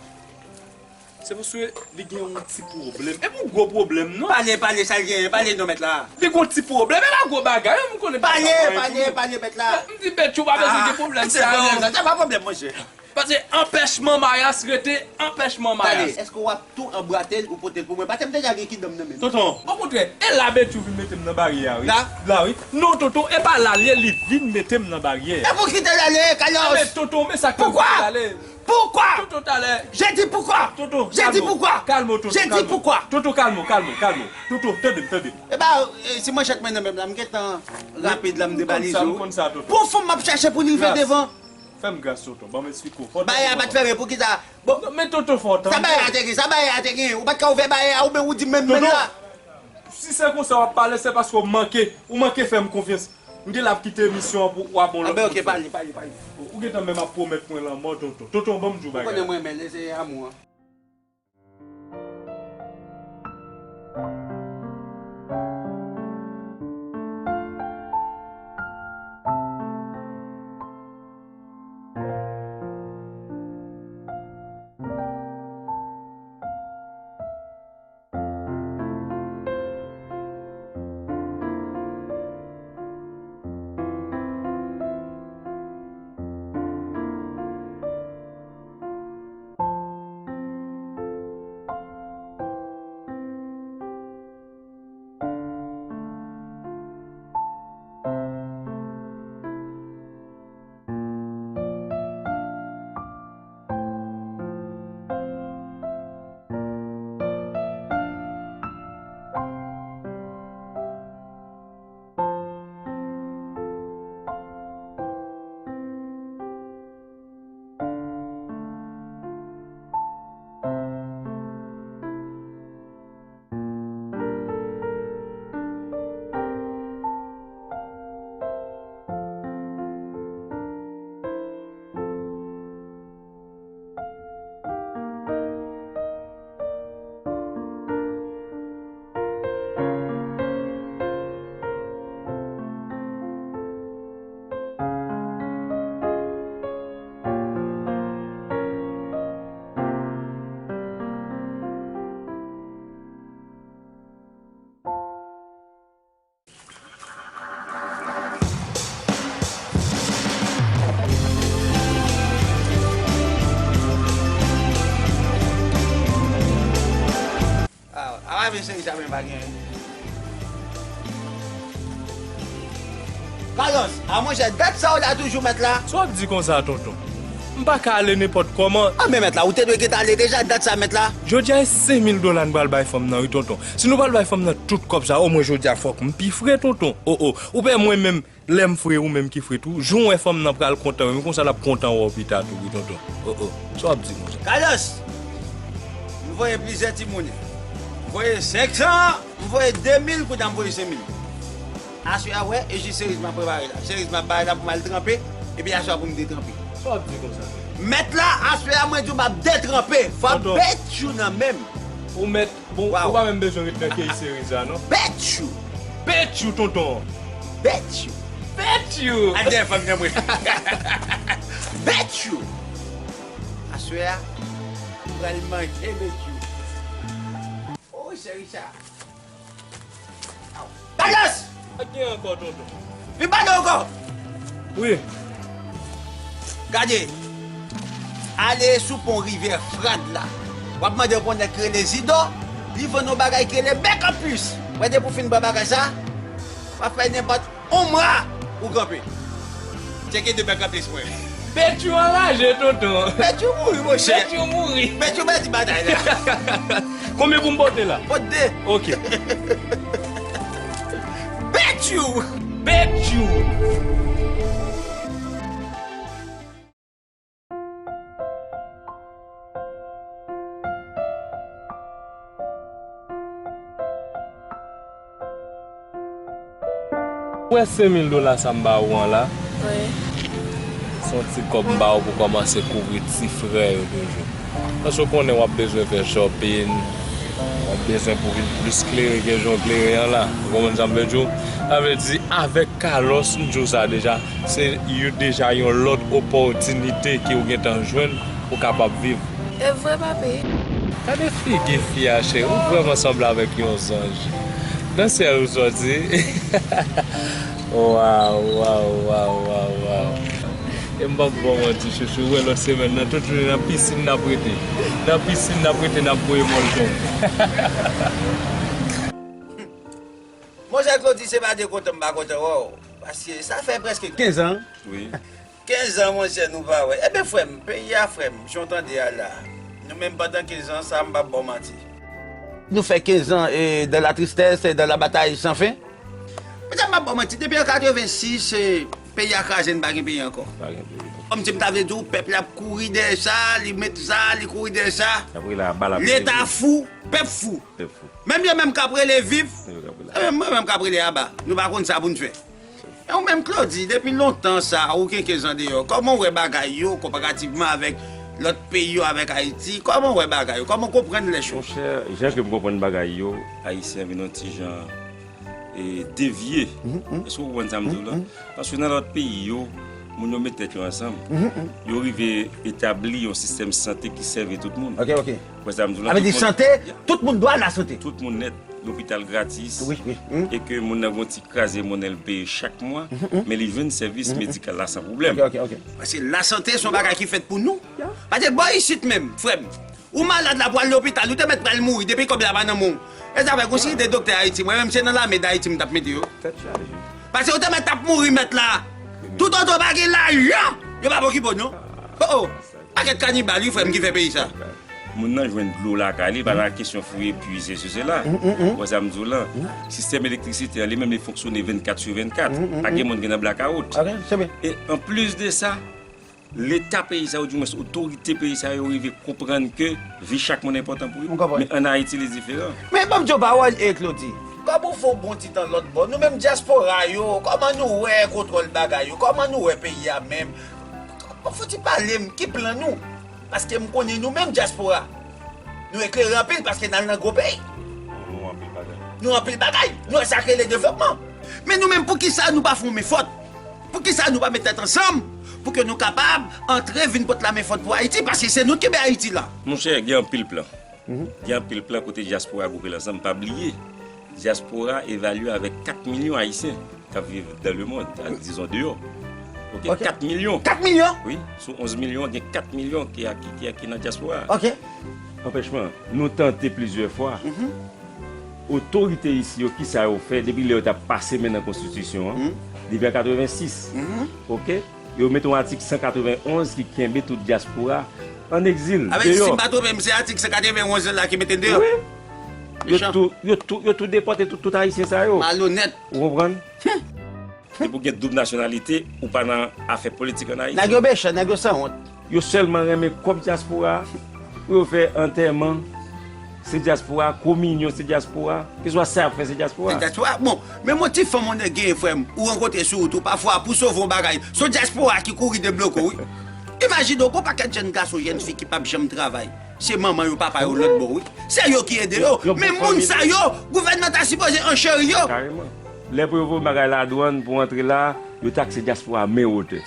Se paske li gen yon ti pwoblèm. E pa yon gwo pwoblèm, non. Pale, pale, sa l genyen, pale non, mèt la. Li gen yon ti pwoblèm, e pa gwo bagay, m konnen. Pale, pale, pale, mèt la. M di Betchou pa bezwen gen pwoblèm sa yo. Se pwoblèm sa, se pa pwoblèm, monchè. Paske anpèchman Mayas rete anpèchman Mayas. Tande, èske w ap tou anbwate l ou pote l pou mwen? Paske m deja gen kidon m nan men m. Tonton, okontrè, e la Betchou vin mete m nan baryè a, wi. La? La, wi. Non, tonton, e pa la l ye, li vin mete m nan baryè. E pou kite l ale, Carlos? Men tonton, men sa k fè m kite l ale. Pourquoi? Tonton, talè. J'ai dit pourquoi? Tonton, j'ai dit pourquoi? Kalme w, tonton, kalme w. J'ai dit pourquoi? Tonton, kalme w, kalme w, kalme w. Tonton, tande m, tande m. E ba, e, si manchèt mwen nan men m la, m gentan rapid la, m debalize w. M konn sa, tonton. Pou fon m ap chache pou li rive devan. Fè m gras, tonton, ban m esplike w. Bagay a pa t fèmen, poukisa? Bon. Non, men tonton, fò w tande. Sa bagay a te gen, sa bagay a te gen. Ou pa t ka ouvè bagay a, oubyen ou di menm menm la. Si se konsa w ap pale, se paske w manke, ou manke fè m konfyans. M gen la ap kite emisyon an pou w ap bon lòt moun. Anben, ok, pale, pale, pale. Ou gentan menm ap pwomèt mwen lanmò, tonton. Tonton, ban m di w bagay. Ou konnen mwen renmen l, e se amou an. Ah, ah, men cheri, sa menm pa gen. Carlos, a monchè, dat sa w la toujou mèt la. Sa w ap di konsa, tonton? M pa ka ale nenpòt kòman. A, men mèt la, ou te dwe gentan ale deja, dat sa, mèt la. Jodi a, e senk mil dola n pral bay fanm nan, wi, tonton. Si nou pral bay fanm nan tout kòb sa, omwen jodi a, fòk m pi fre, tonton. O, o. Ou pè mwen menm, lè m fre, ou menm ki fre tou. Jou w wè fanm nan pral kontan, wi, konsa l ap kontan wè w pita tou, wi, tonton. O, o. Sa w ap di konsa? Carlos, m voye plizyè timoun. M voye senk san, m voye de mil, kounye a m voye senk mil. Aswè a, wè, e jis seriz m ap prepare la. Seriz m ap bay la pou m al tranpe, epi aswè a pou m detranpe. Sa w ap di konsa? Mèt la, aswè a, mwen di w m ap detranpe. Fò tonton, bet you nan men m. Ou mèt, bon, waw, ou pa menm bezwen ret nan keyi seriz la, non. Bet you! Bet you, tonton! Bet you! Bet you! Al dèyè fanm nan mwen. Bet you! Aswè a, m pral manje bet you. O, cheri sa. Carlos! Pa gen ankò, tonton. Vin pale ankò! Wi. Gade. Ale sou pon rivyè Frad la. W ap mande pou yon nèg ki rele Zidò. Li vann yon bagay ki rele bèk an plis. Wè depi w fin pran bagay sa, w ap fè nenpòt on mwa ou kanpe. Tcheke de bèk an plis mwen. Petchou anraje, tonton. Petchou mouri, monchè. Petchou mouri. Petchou pèdi batay la. Konbyen pou m pote la? Pote de. Ok. Petchou! Petchou! Ou wè senk mil dola sa m ba ou an la? Wi. Se yon ti kòb m ba ou pou kòmanse kouvri ti frè yo toujou. Paske w konnen w ap bezwen fè shopping, w ap bezwen pou vin plis klere ke jan w klere an la. Ou konprann sa m vle di w? Sa vle di, avèk Carlos, m di w sa deja, se yon, deja yon lòt opòtinite ke w gentan jwenn pou w kapab viv. E vre, papi? Gade figi fi a, cheri. Ou vrèman sanble avèk yon zanj. Nan syèl ou sòti. Waw, waw, waw, waw, waw. E m p ap ba w manti, chouchou. Ou wè lòt semèn nan, tout jounen nan pisin n ap rete. Nan pisin n ap rete, n ap voye mòlton. Monchè Claudy, se pa de kontan m pa kontan wè w. Paske sa fè prèske kenz an. Wi. Kenz an, monchè, nou pa wè. Ebyen, frè m, peyi a, frè m, jan w tande a la, nou menm pandan kenz an sa, m p ap ba w manti. Nou fè kenz an, e, dans la tristesse, dans la bataille sans fin. Petèt m ap ba w manti, depi an katrevensis, e, peyi a kraze, n pa gen peyi ankò. Pa gen peyi. Kòmsi m ta vle di w, pèp la ap kouri dèyè sa, li met sa, li kouri dèyè sa. Apre la, bal ap peze. Leta fou, pèp fou. Pèp fou. Menm yo menm k ap rele viv, yo k ap rele, e menm, mwen menm k ap rele aba. Nou pa konn sa pou n fè. E ou menm, Claudy, depi lontan sa, ou gen kenz an deyò, kòman w wè bagay yo, konparativman avèk lòt peyi yo, avèk Ayiti? Kòman w wè bagay yo? Kòman w konprann lè choz? Monchè, jan ke m konprann bagay yo, Ayisyen an vin yon ti jan, e, devye. Èske w konprann sa m di w la? Paske nan lòt peyi yo, moun yo met tèt yo ansanm. Yo rive etabli yon sistèm sante ki sèvi tout moun. Ok, ok. Ou wè sa m di w la? Sa vle di sante, tout moun dwa lasante. Tout moun nèt, lopital gratis. Wi, wi. E ke moun nan gon ti kraze monnen l peye chak mwa, men li jwenn sèvis medikal la san pwoblèm. Ok, ok, ok. Paske lasante se yon bagay ki fèt pou nou. Paske bò isit menm, frè m, ou malad la pou al lopital, ou te mèt pral mouri depi kòb la pa nan men w. E sa fè gon seri de doktè Ayiti, mwen menm se nan lame d Ayiti m t ap mete yo. Tèt chaje. Paske yo te mèt ap mouri mèt la. Tout otan pa gen lajan, yo p ap okipe w non. O, o. Pakèt kanibal wi, frè m, ki fè peyi sa. Moun nan jwenn dlo lakay li, pa nan kesyon fouye pwi, sesi, sela. Ou wè sa m di w lan? Sistèm elektrisite a, li menm, li fonksyone vennkat sou vennkat. Pa gen moun ki nan blakawout. E anplis de sa, Leta peyi sa yo, oudimwens otorite peyi sa yo, rive konprann ke vi chak moun enpòtan pou yo. Men ann Ayiti, li diferan. Men ban m di w pawòl, e, Claudy. Kòm ou fè yon bon ti tan lòt bò, nou menm dyaspora yo, kòman nou wè kontwòl bagay yo? Kòman nou wè peyi a menm? Fò ti pale m, ki plan nou? Paske m konnen nou menm dyaspora, nou eklere anpil paske n al nan gwo peyi. Nou anpil bagay. Nou anpil bagay. Nou wè sa k rele devlopman. Men nou menm, poukisa nou pa fè yon men fòt? Poukisa nou pa met tèt ansanm pou ke nou kapab antre vin pot lamen fòt pou Ayiti? Paske se nou ki kenbe Ayiti la. Monchè, gen anpil plan. Gen anpil plan kote dyaspora gwoupe l ansanm. Pa bliye, dyaspora evalye avèk kat milyon Ayisyen k ap viv dans le monde, a, dizon deyò. Ok, kat milyon. Kat milyon? Wi, sou onz milyon, gen kat milyon ki, ki, ki, ki nan dyaspora. Ok. Anpèchman, nou tante plizyè fwa. Otorite isi yo, kisa yo fè depi lè yo t ap pase men nan konstitisyon an? Depi an katrevensis. Ok? Yo mete yon atik san katrevenn onz ki kenbe tout dyaspora an egzil, deyò. Avèdi, si m pa twonpe m, se atik san katrevenn onz la ki mete n deyò. Wi. Yo tou, yo tou, yo tou depòte tout, tout Ayisyen sa yo. Malonèt. Ou konprann? Depi w gen doub nasyonalite, ou pa nan afè politik ann Ayiti. Nèg yo mechan, nèg yo sanwont. Yo sèlman renmen kòb dyaspora pou yo fè antèman. Se dyaspora, kominyon se dyaspora. Keswa sa y ap fè, se dyaspora. Se dyaspora. Bon, menm yon ti fanm yon nèg genyen, frè m, ou rankontre sou wout ou, pafwa, pou sove yon bagay, se yon dyaspora ki kouri debloke w, wi. Imajine w, gon pakèt jèn gason, jèn fi ki p ap janm travay. Se manman yo, papa yo, lòt bò, wi. Se yo ki ede yo. Men moun sa yo, gouvènman ta sipoze ancheri yo. Kareman. Lè pou yo voye bagay ladwann pou antre la, yo takse dyaspora men wotè.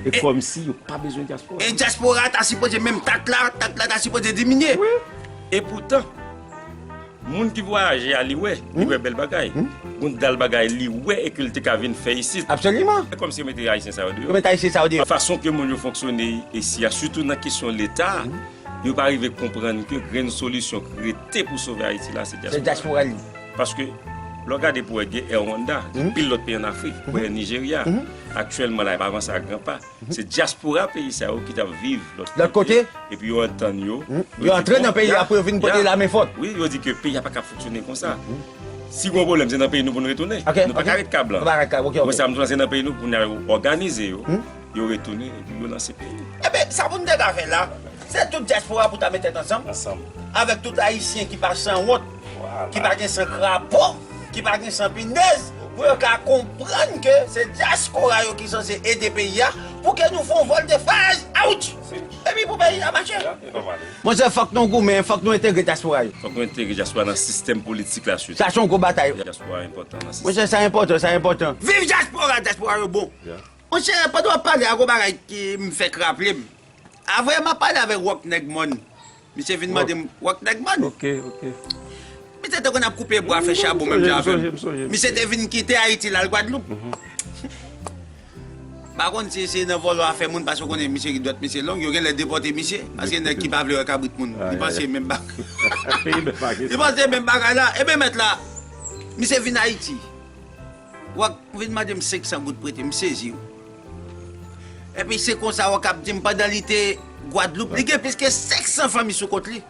E kòmsi yo pa bezwen dyaspora. E dyaspora ta sipoze menm tak la, tak la ta sipoze diminye. Wi. Epoutan, moun ki vwayaje a, li wè, li wè bèl bagay. Gon dal bagay li wè e ke l te ka vin fè isit. Absoliman. Se kòmsi yo mete Ayisyen sa yo deyò. Yo mete Ayisyen sa yo deyò. Fason ke moun yo fonksyone isi a, sitou nan kesyon Leta, yo pa rive konprann ke grenn solisyon ki rete pou sove Ayiti la, se dyaspora. Se dyaspora li. Paske, lè w gade pou wè gen Air Rwanda, gen pil lòt peyi ann Afrik, pou wè Nijerya, aktyèlman la, y ap avanse a gran pa. Se dyaspora peyi sa yo ki t ap viv lòt kote, epi yo antann yo. Yo antre nan peyi a pou yo vin pote lame fòt. Wi, yo di ke peyi a pa ka fonksyone konsa. Si gon pwoblèm, se nan peyi nou pou nou retounen. Nou pa ka ret ka blan. Nou pa ka ret ka, ok, ok. Mwen sa m di w la, se nan peyi nou pou n al òganize yo. Yo retounen, epi yo lanse peyi. Ebyen, sa pou n te ka fè la, se tout dyaspora pou ta met tèt ansanm. Ansanm. Avèk tout Ayisyen ki pa sanwont, ki pa gen san krapo, ki pa gen san pinèz, pou yo ka konprann ke se dyaspora yo ki sanse ede peyi a, pou ke nou fè yon vòltefaj, out! Epi pou peyi a mache. Monchè, fòk nou goumen, fòk nou entegre dyaspora yo. Fòk nou entegre dyaspora nan sistèm politik la sitou. Sa se yon gwo batay. Dyaspora enpòtan nan sistèm. Monchè, sa enpòtan, sa enpòtan. Viv dyaspora, dyaspora yo bon. Monchè, pandan w ap pale a, gon bagay ki m fèk raple m. Avè m ap pale avèk Wòk Nèg Mòn. Misye vin mande m, Wòk Nèg Mòn. Ok, ok. Misye te konn ap koupe bwa, fè chabon menm jan avè m. Misye te vin kite Ayiti, l al Gwadloup. M pa konn si se nan vòlò afè moun, paske w konnen misye, dwèt misye long, yo genlè depòte misye. Paske nèg ki pa vle wè kabrit moun, li panse menm bagay. Li panse menm bagay la. Ebyen, mèt la, misye vin Ayiti. W ap vin mande m senk san goud prete, m sezi wi. Epi se konsa w ap di m pandan li te Gwadloup, li gen plis ke senk san fanmi sou kont li.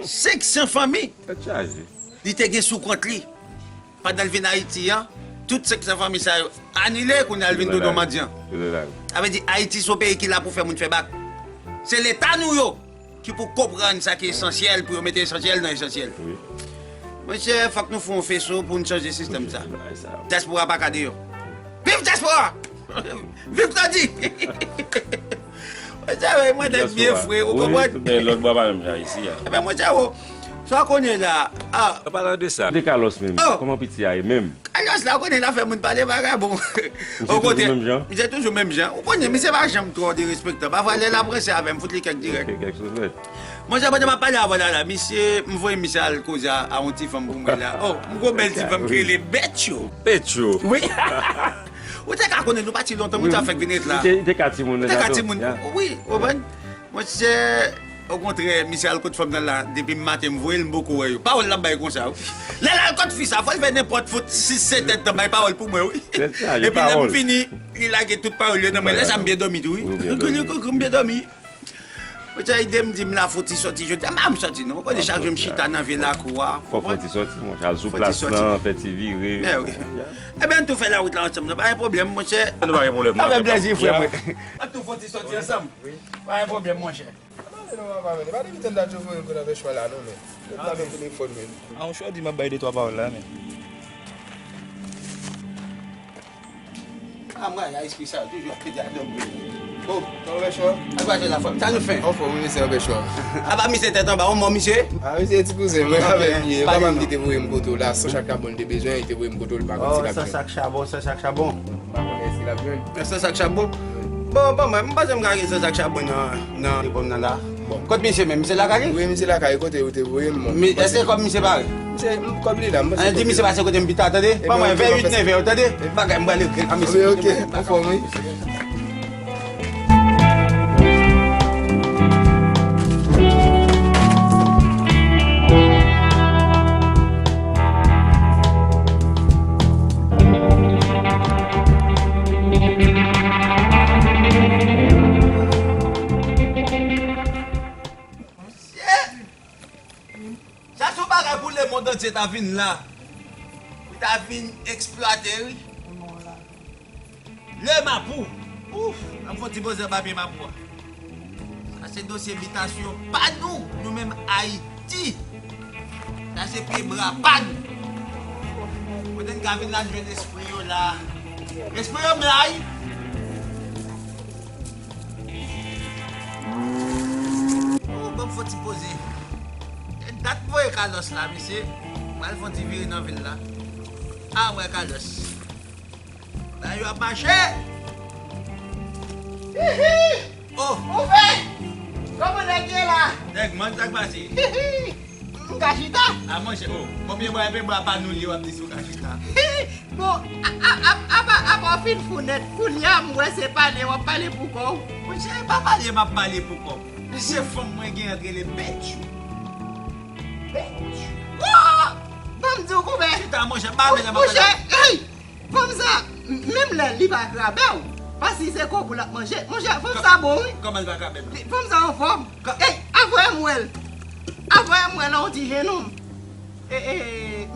Senk san fanmi. Tèt chaje. Li te gen sou kont li. Pandan l vin Ayiti an, tout senk san fanmi sa yo anile, kounye a l vin tounen yon mandyan. Sa vle di Ayiti se yon peyi ki la pou fè moun fè bak. Se Leta nou yo ki pou konprann sa ki esansyèl, pou yo mete esansyèl nan esansyèl. Wi. Monchè, fòk nou fè yon feso pou n chanje sistèm sa. Dyaspora pa ka deyò. Viv dyaspora! Viv Tandy! Monchè, mwen nèg byen fre, ou konprann? Wi, men lòt bò pa menm jan isi a. Ebyen, monchè, o, sa w konnen la, a. An palan de sa, de Carlos menm, kòman piti a ye menm? Carlos la, ou konnen l ap fè moun pale vagabon. Okontrè, misye toujou menm jan. Ou konnen, misye pa janm twò derespektan. Pafwa, lè l ap ranse avè m, fout li kèk dirèk. Monchè, pandan m ap pale avè w la, la, misye, m voye misye al koze a, a yon ti fanm pou mwen la. O, m gon bèl ti fanm ki rele Betcho. Betcho. Wi. Ou te ka konnen, nou pati lontan, moun sa fèk vin ret la. Li te ka timoun. Li te ka timoun. Wi, ou konprann? Monchè, okontrè, misye al kot fanm nan la, depi maten m voye l, m poko wè yo. Pawòl l ap bay konsa, wi. Lè l al kot fi sa, fò l fè nenpòt fout sis sèt èdtan bay pawòl pou mwen, wi. Epi lè m fini, li lage tout pawòl yo nan mwen. Lè sa m byen dòmi tou, wi. M byen dòmi. Monchè, ide m di m la fò ti sòti jodi a, m pa janm sòti non. Ou konnen chak jou m chita nan vye lakou a. Fò fò ti sòti, monchè, al sou plas lan, fè ti vire. Ebyen, ann tou fè lawout la ansanm, non, pa gen pwoblèm, monchè. Nou pa gen pwoblèm, non. Sa fè plezi, frè mwen. Ann tou fò ti sòti ansanm. Pa gen pwoblèm, monchè. Pa depi tannda Djo voye m kote anpèchman la non, men. Lòt la nan telefòn menm. A, yon chwa di m ap bay de twa pawòl la, men. A, mwen, a espri sa yo toujou ap pete a dòm. O, anpèchman. Al pase la fanm. Sa nou fè? Anfòm, wi, mesye, anpèchman. A pa misye tèt anba, ou mò misye? A, misye ti kouzen mwen avè m ye. Papa m li te voye m kote w la, san chak chabon li te bezwen, li te voye m kote w, li pa konn si l ap jwenn. San chak chabon, san chak chabon. M pa konnen si l ap jwenn. San chak chabon? Bon, bon, mwen, m panse m ka gen san chak chabon nan, nan telefòn nan la. Bon, kot misye menm? Misye lakay li? Wi, misye lakay, kote ou te voye m, mwen. Èske kòb misye pare? Misye, kòb li la, m panse. Di misye pase kote m pita, tande? Ban mwen vè uit, nèf è, tande? Bagay, m pral ekri l a misye. Wi, ok, anfòm, wi. Li ta vin la. Li ta vin eksplwate, wi. Le Mapou. Ouf, an fon ti poze papye Mapou a. Sa se dosye bitasyon pa nou, nou menm Ayiti. Sa se pye bwa pa nou. Kote n ka vin la, n jwenn espri yo la. Espri yo blay. Oh, ban m fon ti poze. E dat m voye Carlos la, mesye. Mwen al fon ti vire nan vil la. A, mwen Carlos. Bagay yo ap mache. Hihi! Oh! Ou fè? Kòman nèg ye la? Nèg, man, sa k pase? Hihi! M ka chita? A, monchè, oh, konbyen bwa, enpe bwa pa nou li, w ap di si w ka chita. Bon, a, a, a, apa, apa w fin fou nèt, kounye a m wè se pale w ap pale pou kò w. Monchè, e pa pale m ap pale pou kò m. Se fanm mwen gen an k rele Betchou. Betchou? Oh! Ban m di w, konpè. Chita, monchè, ba men la, monchè, hey! Fanm sa, m- menm lè li pa grabe w, paske se kòb ou l ap manje. Monchè, fanm sa bon, wi. Kòman l pa grabe m? Li- Fanm sa anfòm. Ka- Ey, avè m wè l. Avè m wè l an ti jenòm. E, e,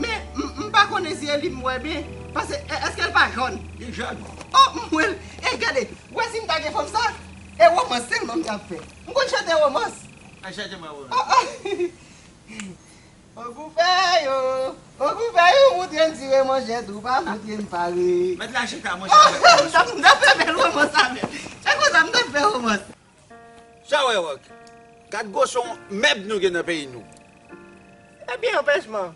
men, m- m pa konnen si e li m wè byen. Paske, e- èske l pa jòn? Li jòn. Oh, m wè l. E gade, wè si m ta gen fanm sa, e womans sèlman m t ap fè. M konn chante womans. A, chante mwen womans. Oh, oh. Ogou fè yo, ogou fè yo, moutre m tire manchèt ou pa moutre m pare. Mèt la chita, monchè. M t ap, m t ap fè bèl womans avè l. Se konsa m t ap fè womans. Sa w wè, Rock? Gad gwo son mèb nou gen nan peyi nou. Ebyen, anpèchman,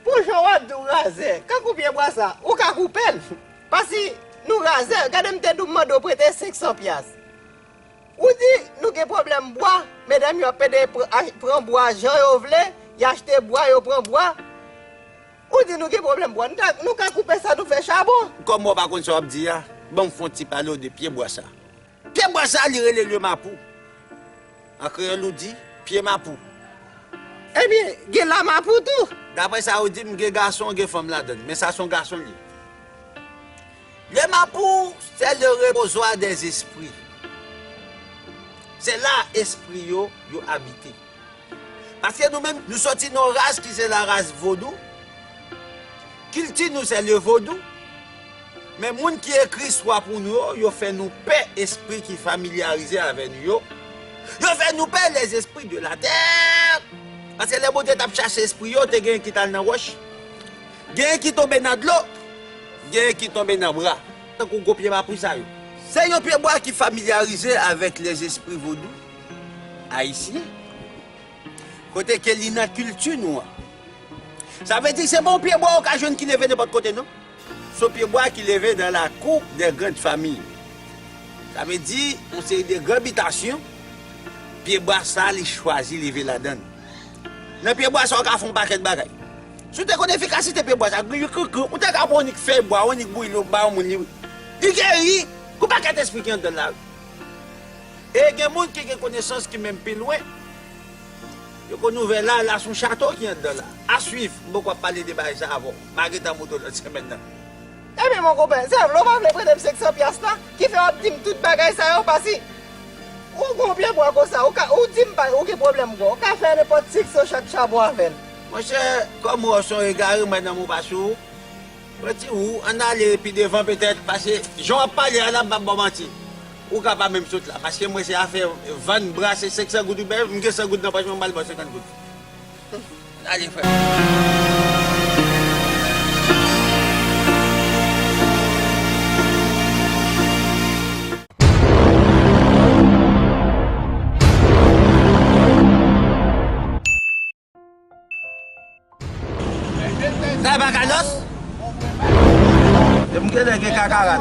pou jan w ap di w razè, kankou pye bwa sa, ou ka koupe l. Paske nou razè, gade m te di w m mande w prete senk san pyas. Ou di nou gen pwoblèm bwa, medam yo ap pede pr- a- pran bwa jan yo vle, y achte bwa, yo pran bwa. Ou di nou gen pwoblèm bwa, nou ta- nou ka koupe sa nou fè chabon. Kòm ou pa konn sa w ap di a, ban m fè yon ti pale w de pye bwa sa. Pye bwa sa, li rele le mapou. An kreyòl, ou di pye mapou. Ebyen, gen lamapou tou. Daprè sa ou di m, gen gason, gen fanm ladan l. Men sa se yon gason li ye. Le mapou, c'est le reposoir des esprits. Se la espri yo, yo abite. Paske nou menm, nou soti nan yon ras ki se la ras vodou. Kilti nou se le vodou. Men moun ki ekri istwa pou nou yo, yo fè nou pè espri ki familyarize avè nou yo. Yo fè nou pè les esprits de la terre. Paske lè Bondye t ap chache espri yo, te gen ki t al nan wòch. Gen ki tonbe nan dlo. Gen ki tonbe nan bra. Tankou gwo pye mapou sa yo. Se yon pye bwa ki familyarize avèk les esprits vodou ayisyen. Kote ke li nan kilti nou an. Sa vle di se pa yon pye bwa ou ka jwenn ki leve nenpòt kote non. Se yon pye bwa ki leve dans la cour des grandes familles. Sa vle di yon seri de gran bitasyon, pye bwa sa li chwazi leve ladan l. Nan pye bwa sa ou ka fè yon pakèt bagay. Si w te konn efikasite pye bwa sa, gri kri kri, ou te ka pran yon nik fèy bwa, yon nik bouyi l ba yon moun li, li geri yon pakèt espri ki anndan l la. E gen moun ki gen konesans ki menm pi lwen. Yo konn ouvè la, la se yon chato ki anndan la. A suivre, m poko ap pale de bagay sa avè w. M a gentan montre w lòt semèn nan. Ebyen, mon konpè, se vle w pa vle prete m senk san pyas la, ki fè w ap di m tout bagay sa yo, paske ou gon pye bwa konsa, ou ka, ou di m pa, ou gen pwoblèm bwa, ou ka fè nenpòt senk san chak chabon avè l. Monchè, kòm ou wè w se yon egare, m wè nanm ou pa sou ou. Mwen di ou, ann ale pi devan petèt, paske jan w ap pale a la, m p ap ba w manti. Ou ka pa menm sot la, paske mwen se afè vann bra, se senk san goud ou bay, m gen san goud nan pòch mwen, m al ba w senkant goud. Ann ale, frè. Sa e pa Carlos? Depi m genlè gen kakarat.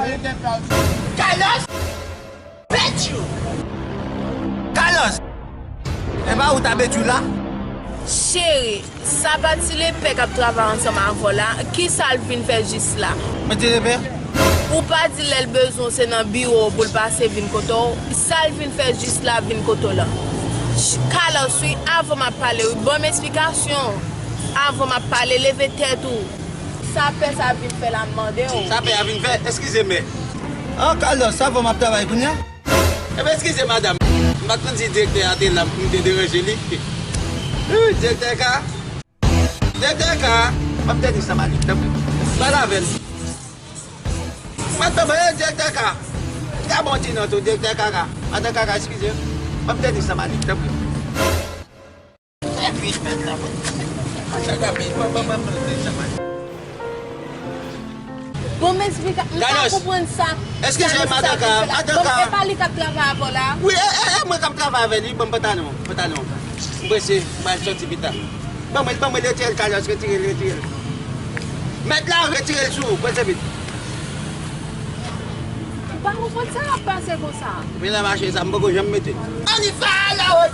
Carlos! Betchou! Carlos! E pa ou ta Betchou la? Cheri, sa pa ti lepè k ap travay ansanm avè w la, kisa l vin fè jis la? Mwen ti lepè? Ou pa di lè l bezwen w se nan biwo w pou l pase vin kote w, sa l vin fè jis la vin kote w la? Ch- Carlos, wi, avan m ap pale, wi, ban m esplikasyon. Avan m ap pale, leve tèt ou. Sa pè sa vin fè la, m mande w. Sa pè a vin fè? Eskize, mè. An, Carlos, sa fè m ap travay kounye a? Ebyen, eskize, madanm. M pa t konn si direktè a te la, m te deranje li. Wi, direktè ka. Direktè Kaka, ban m tenis la, Malik, tanpri. Pale avè l. Mwen tanpri, direktè Kaka. Ka bon ti non tou, direktè Kaka. Madan Kaka, eskize. Ban m tenis la, Malik, tanpri. Bon, m esplike, m pa konprann sa. Eskize, madan Kaka, madan Kaka. E pa li k ap travay avè w la? Wi, e, e, e mwen k ap travay avè li. Ban m pantalon, pantalon. M prese, m pral soti pita. Ban mwen, ban mwen retire l, Carlos, retire l, retire l. Mèt la, retire l sou ou, prese vit. M pa konprann sa k ap pase konsa. Men nan mache sa, m poko janm mete. Ann, pa la, wi!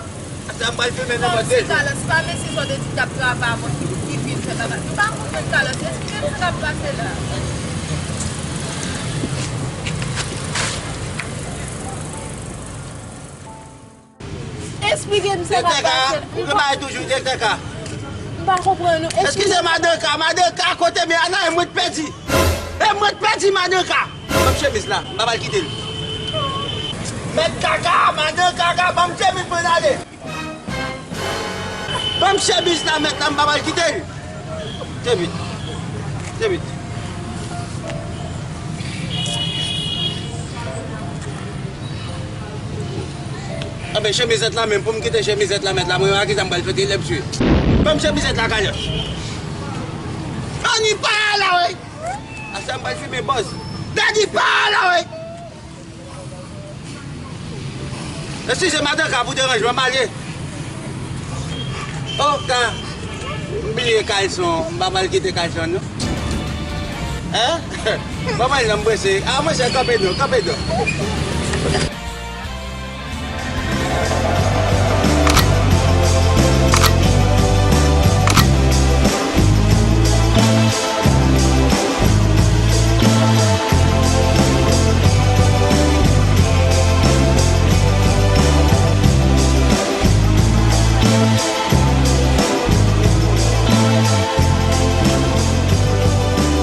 Sa m pral filme nan mòde jou. Carlos, pa mesye sa w te di k ap travay avè w ki, ki vin fè bagay. M pa konprann, Carlos, eskize m sa k ap pase la. Esplike m sa k ap pase. Direktè Kaka, ou gen bagay toujou, direktè Kaka. M pa konprann ou. Eskize, madan Kaka, madan Kaka, kote m ye a la, e mwen k pèdi. E mwen k pèdi, madan Kaka. Ban m chemiz la, m pa pral kite l. Mèt Kaka, madan Kaka, ban m chemiz mwen ale. Ban m chemiz la, mèt la, m pa pral kite l. Chemiz. Chemiz. Anben, chemizèt la menm, pou m kite chemizèt la, mèt la, mwen wè kisa m pral fè, lè m swiv. Ban m chemizèt la, Carlos. Ann, pa la, wi. Asa m pral filme bòz. Daddy, pa la, wi. Eskize, madan Kaka, pou deranjman, m ale. Oh, Kaka, m bliye kalson, m pa pral kite kalson, non. Hein? Ban mwen nan m prese. Ah, monchè, kanpe non, kanpe non.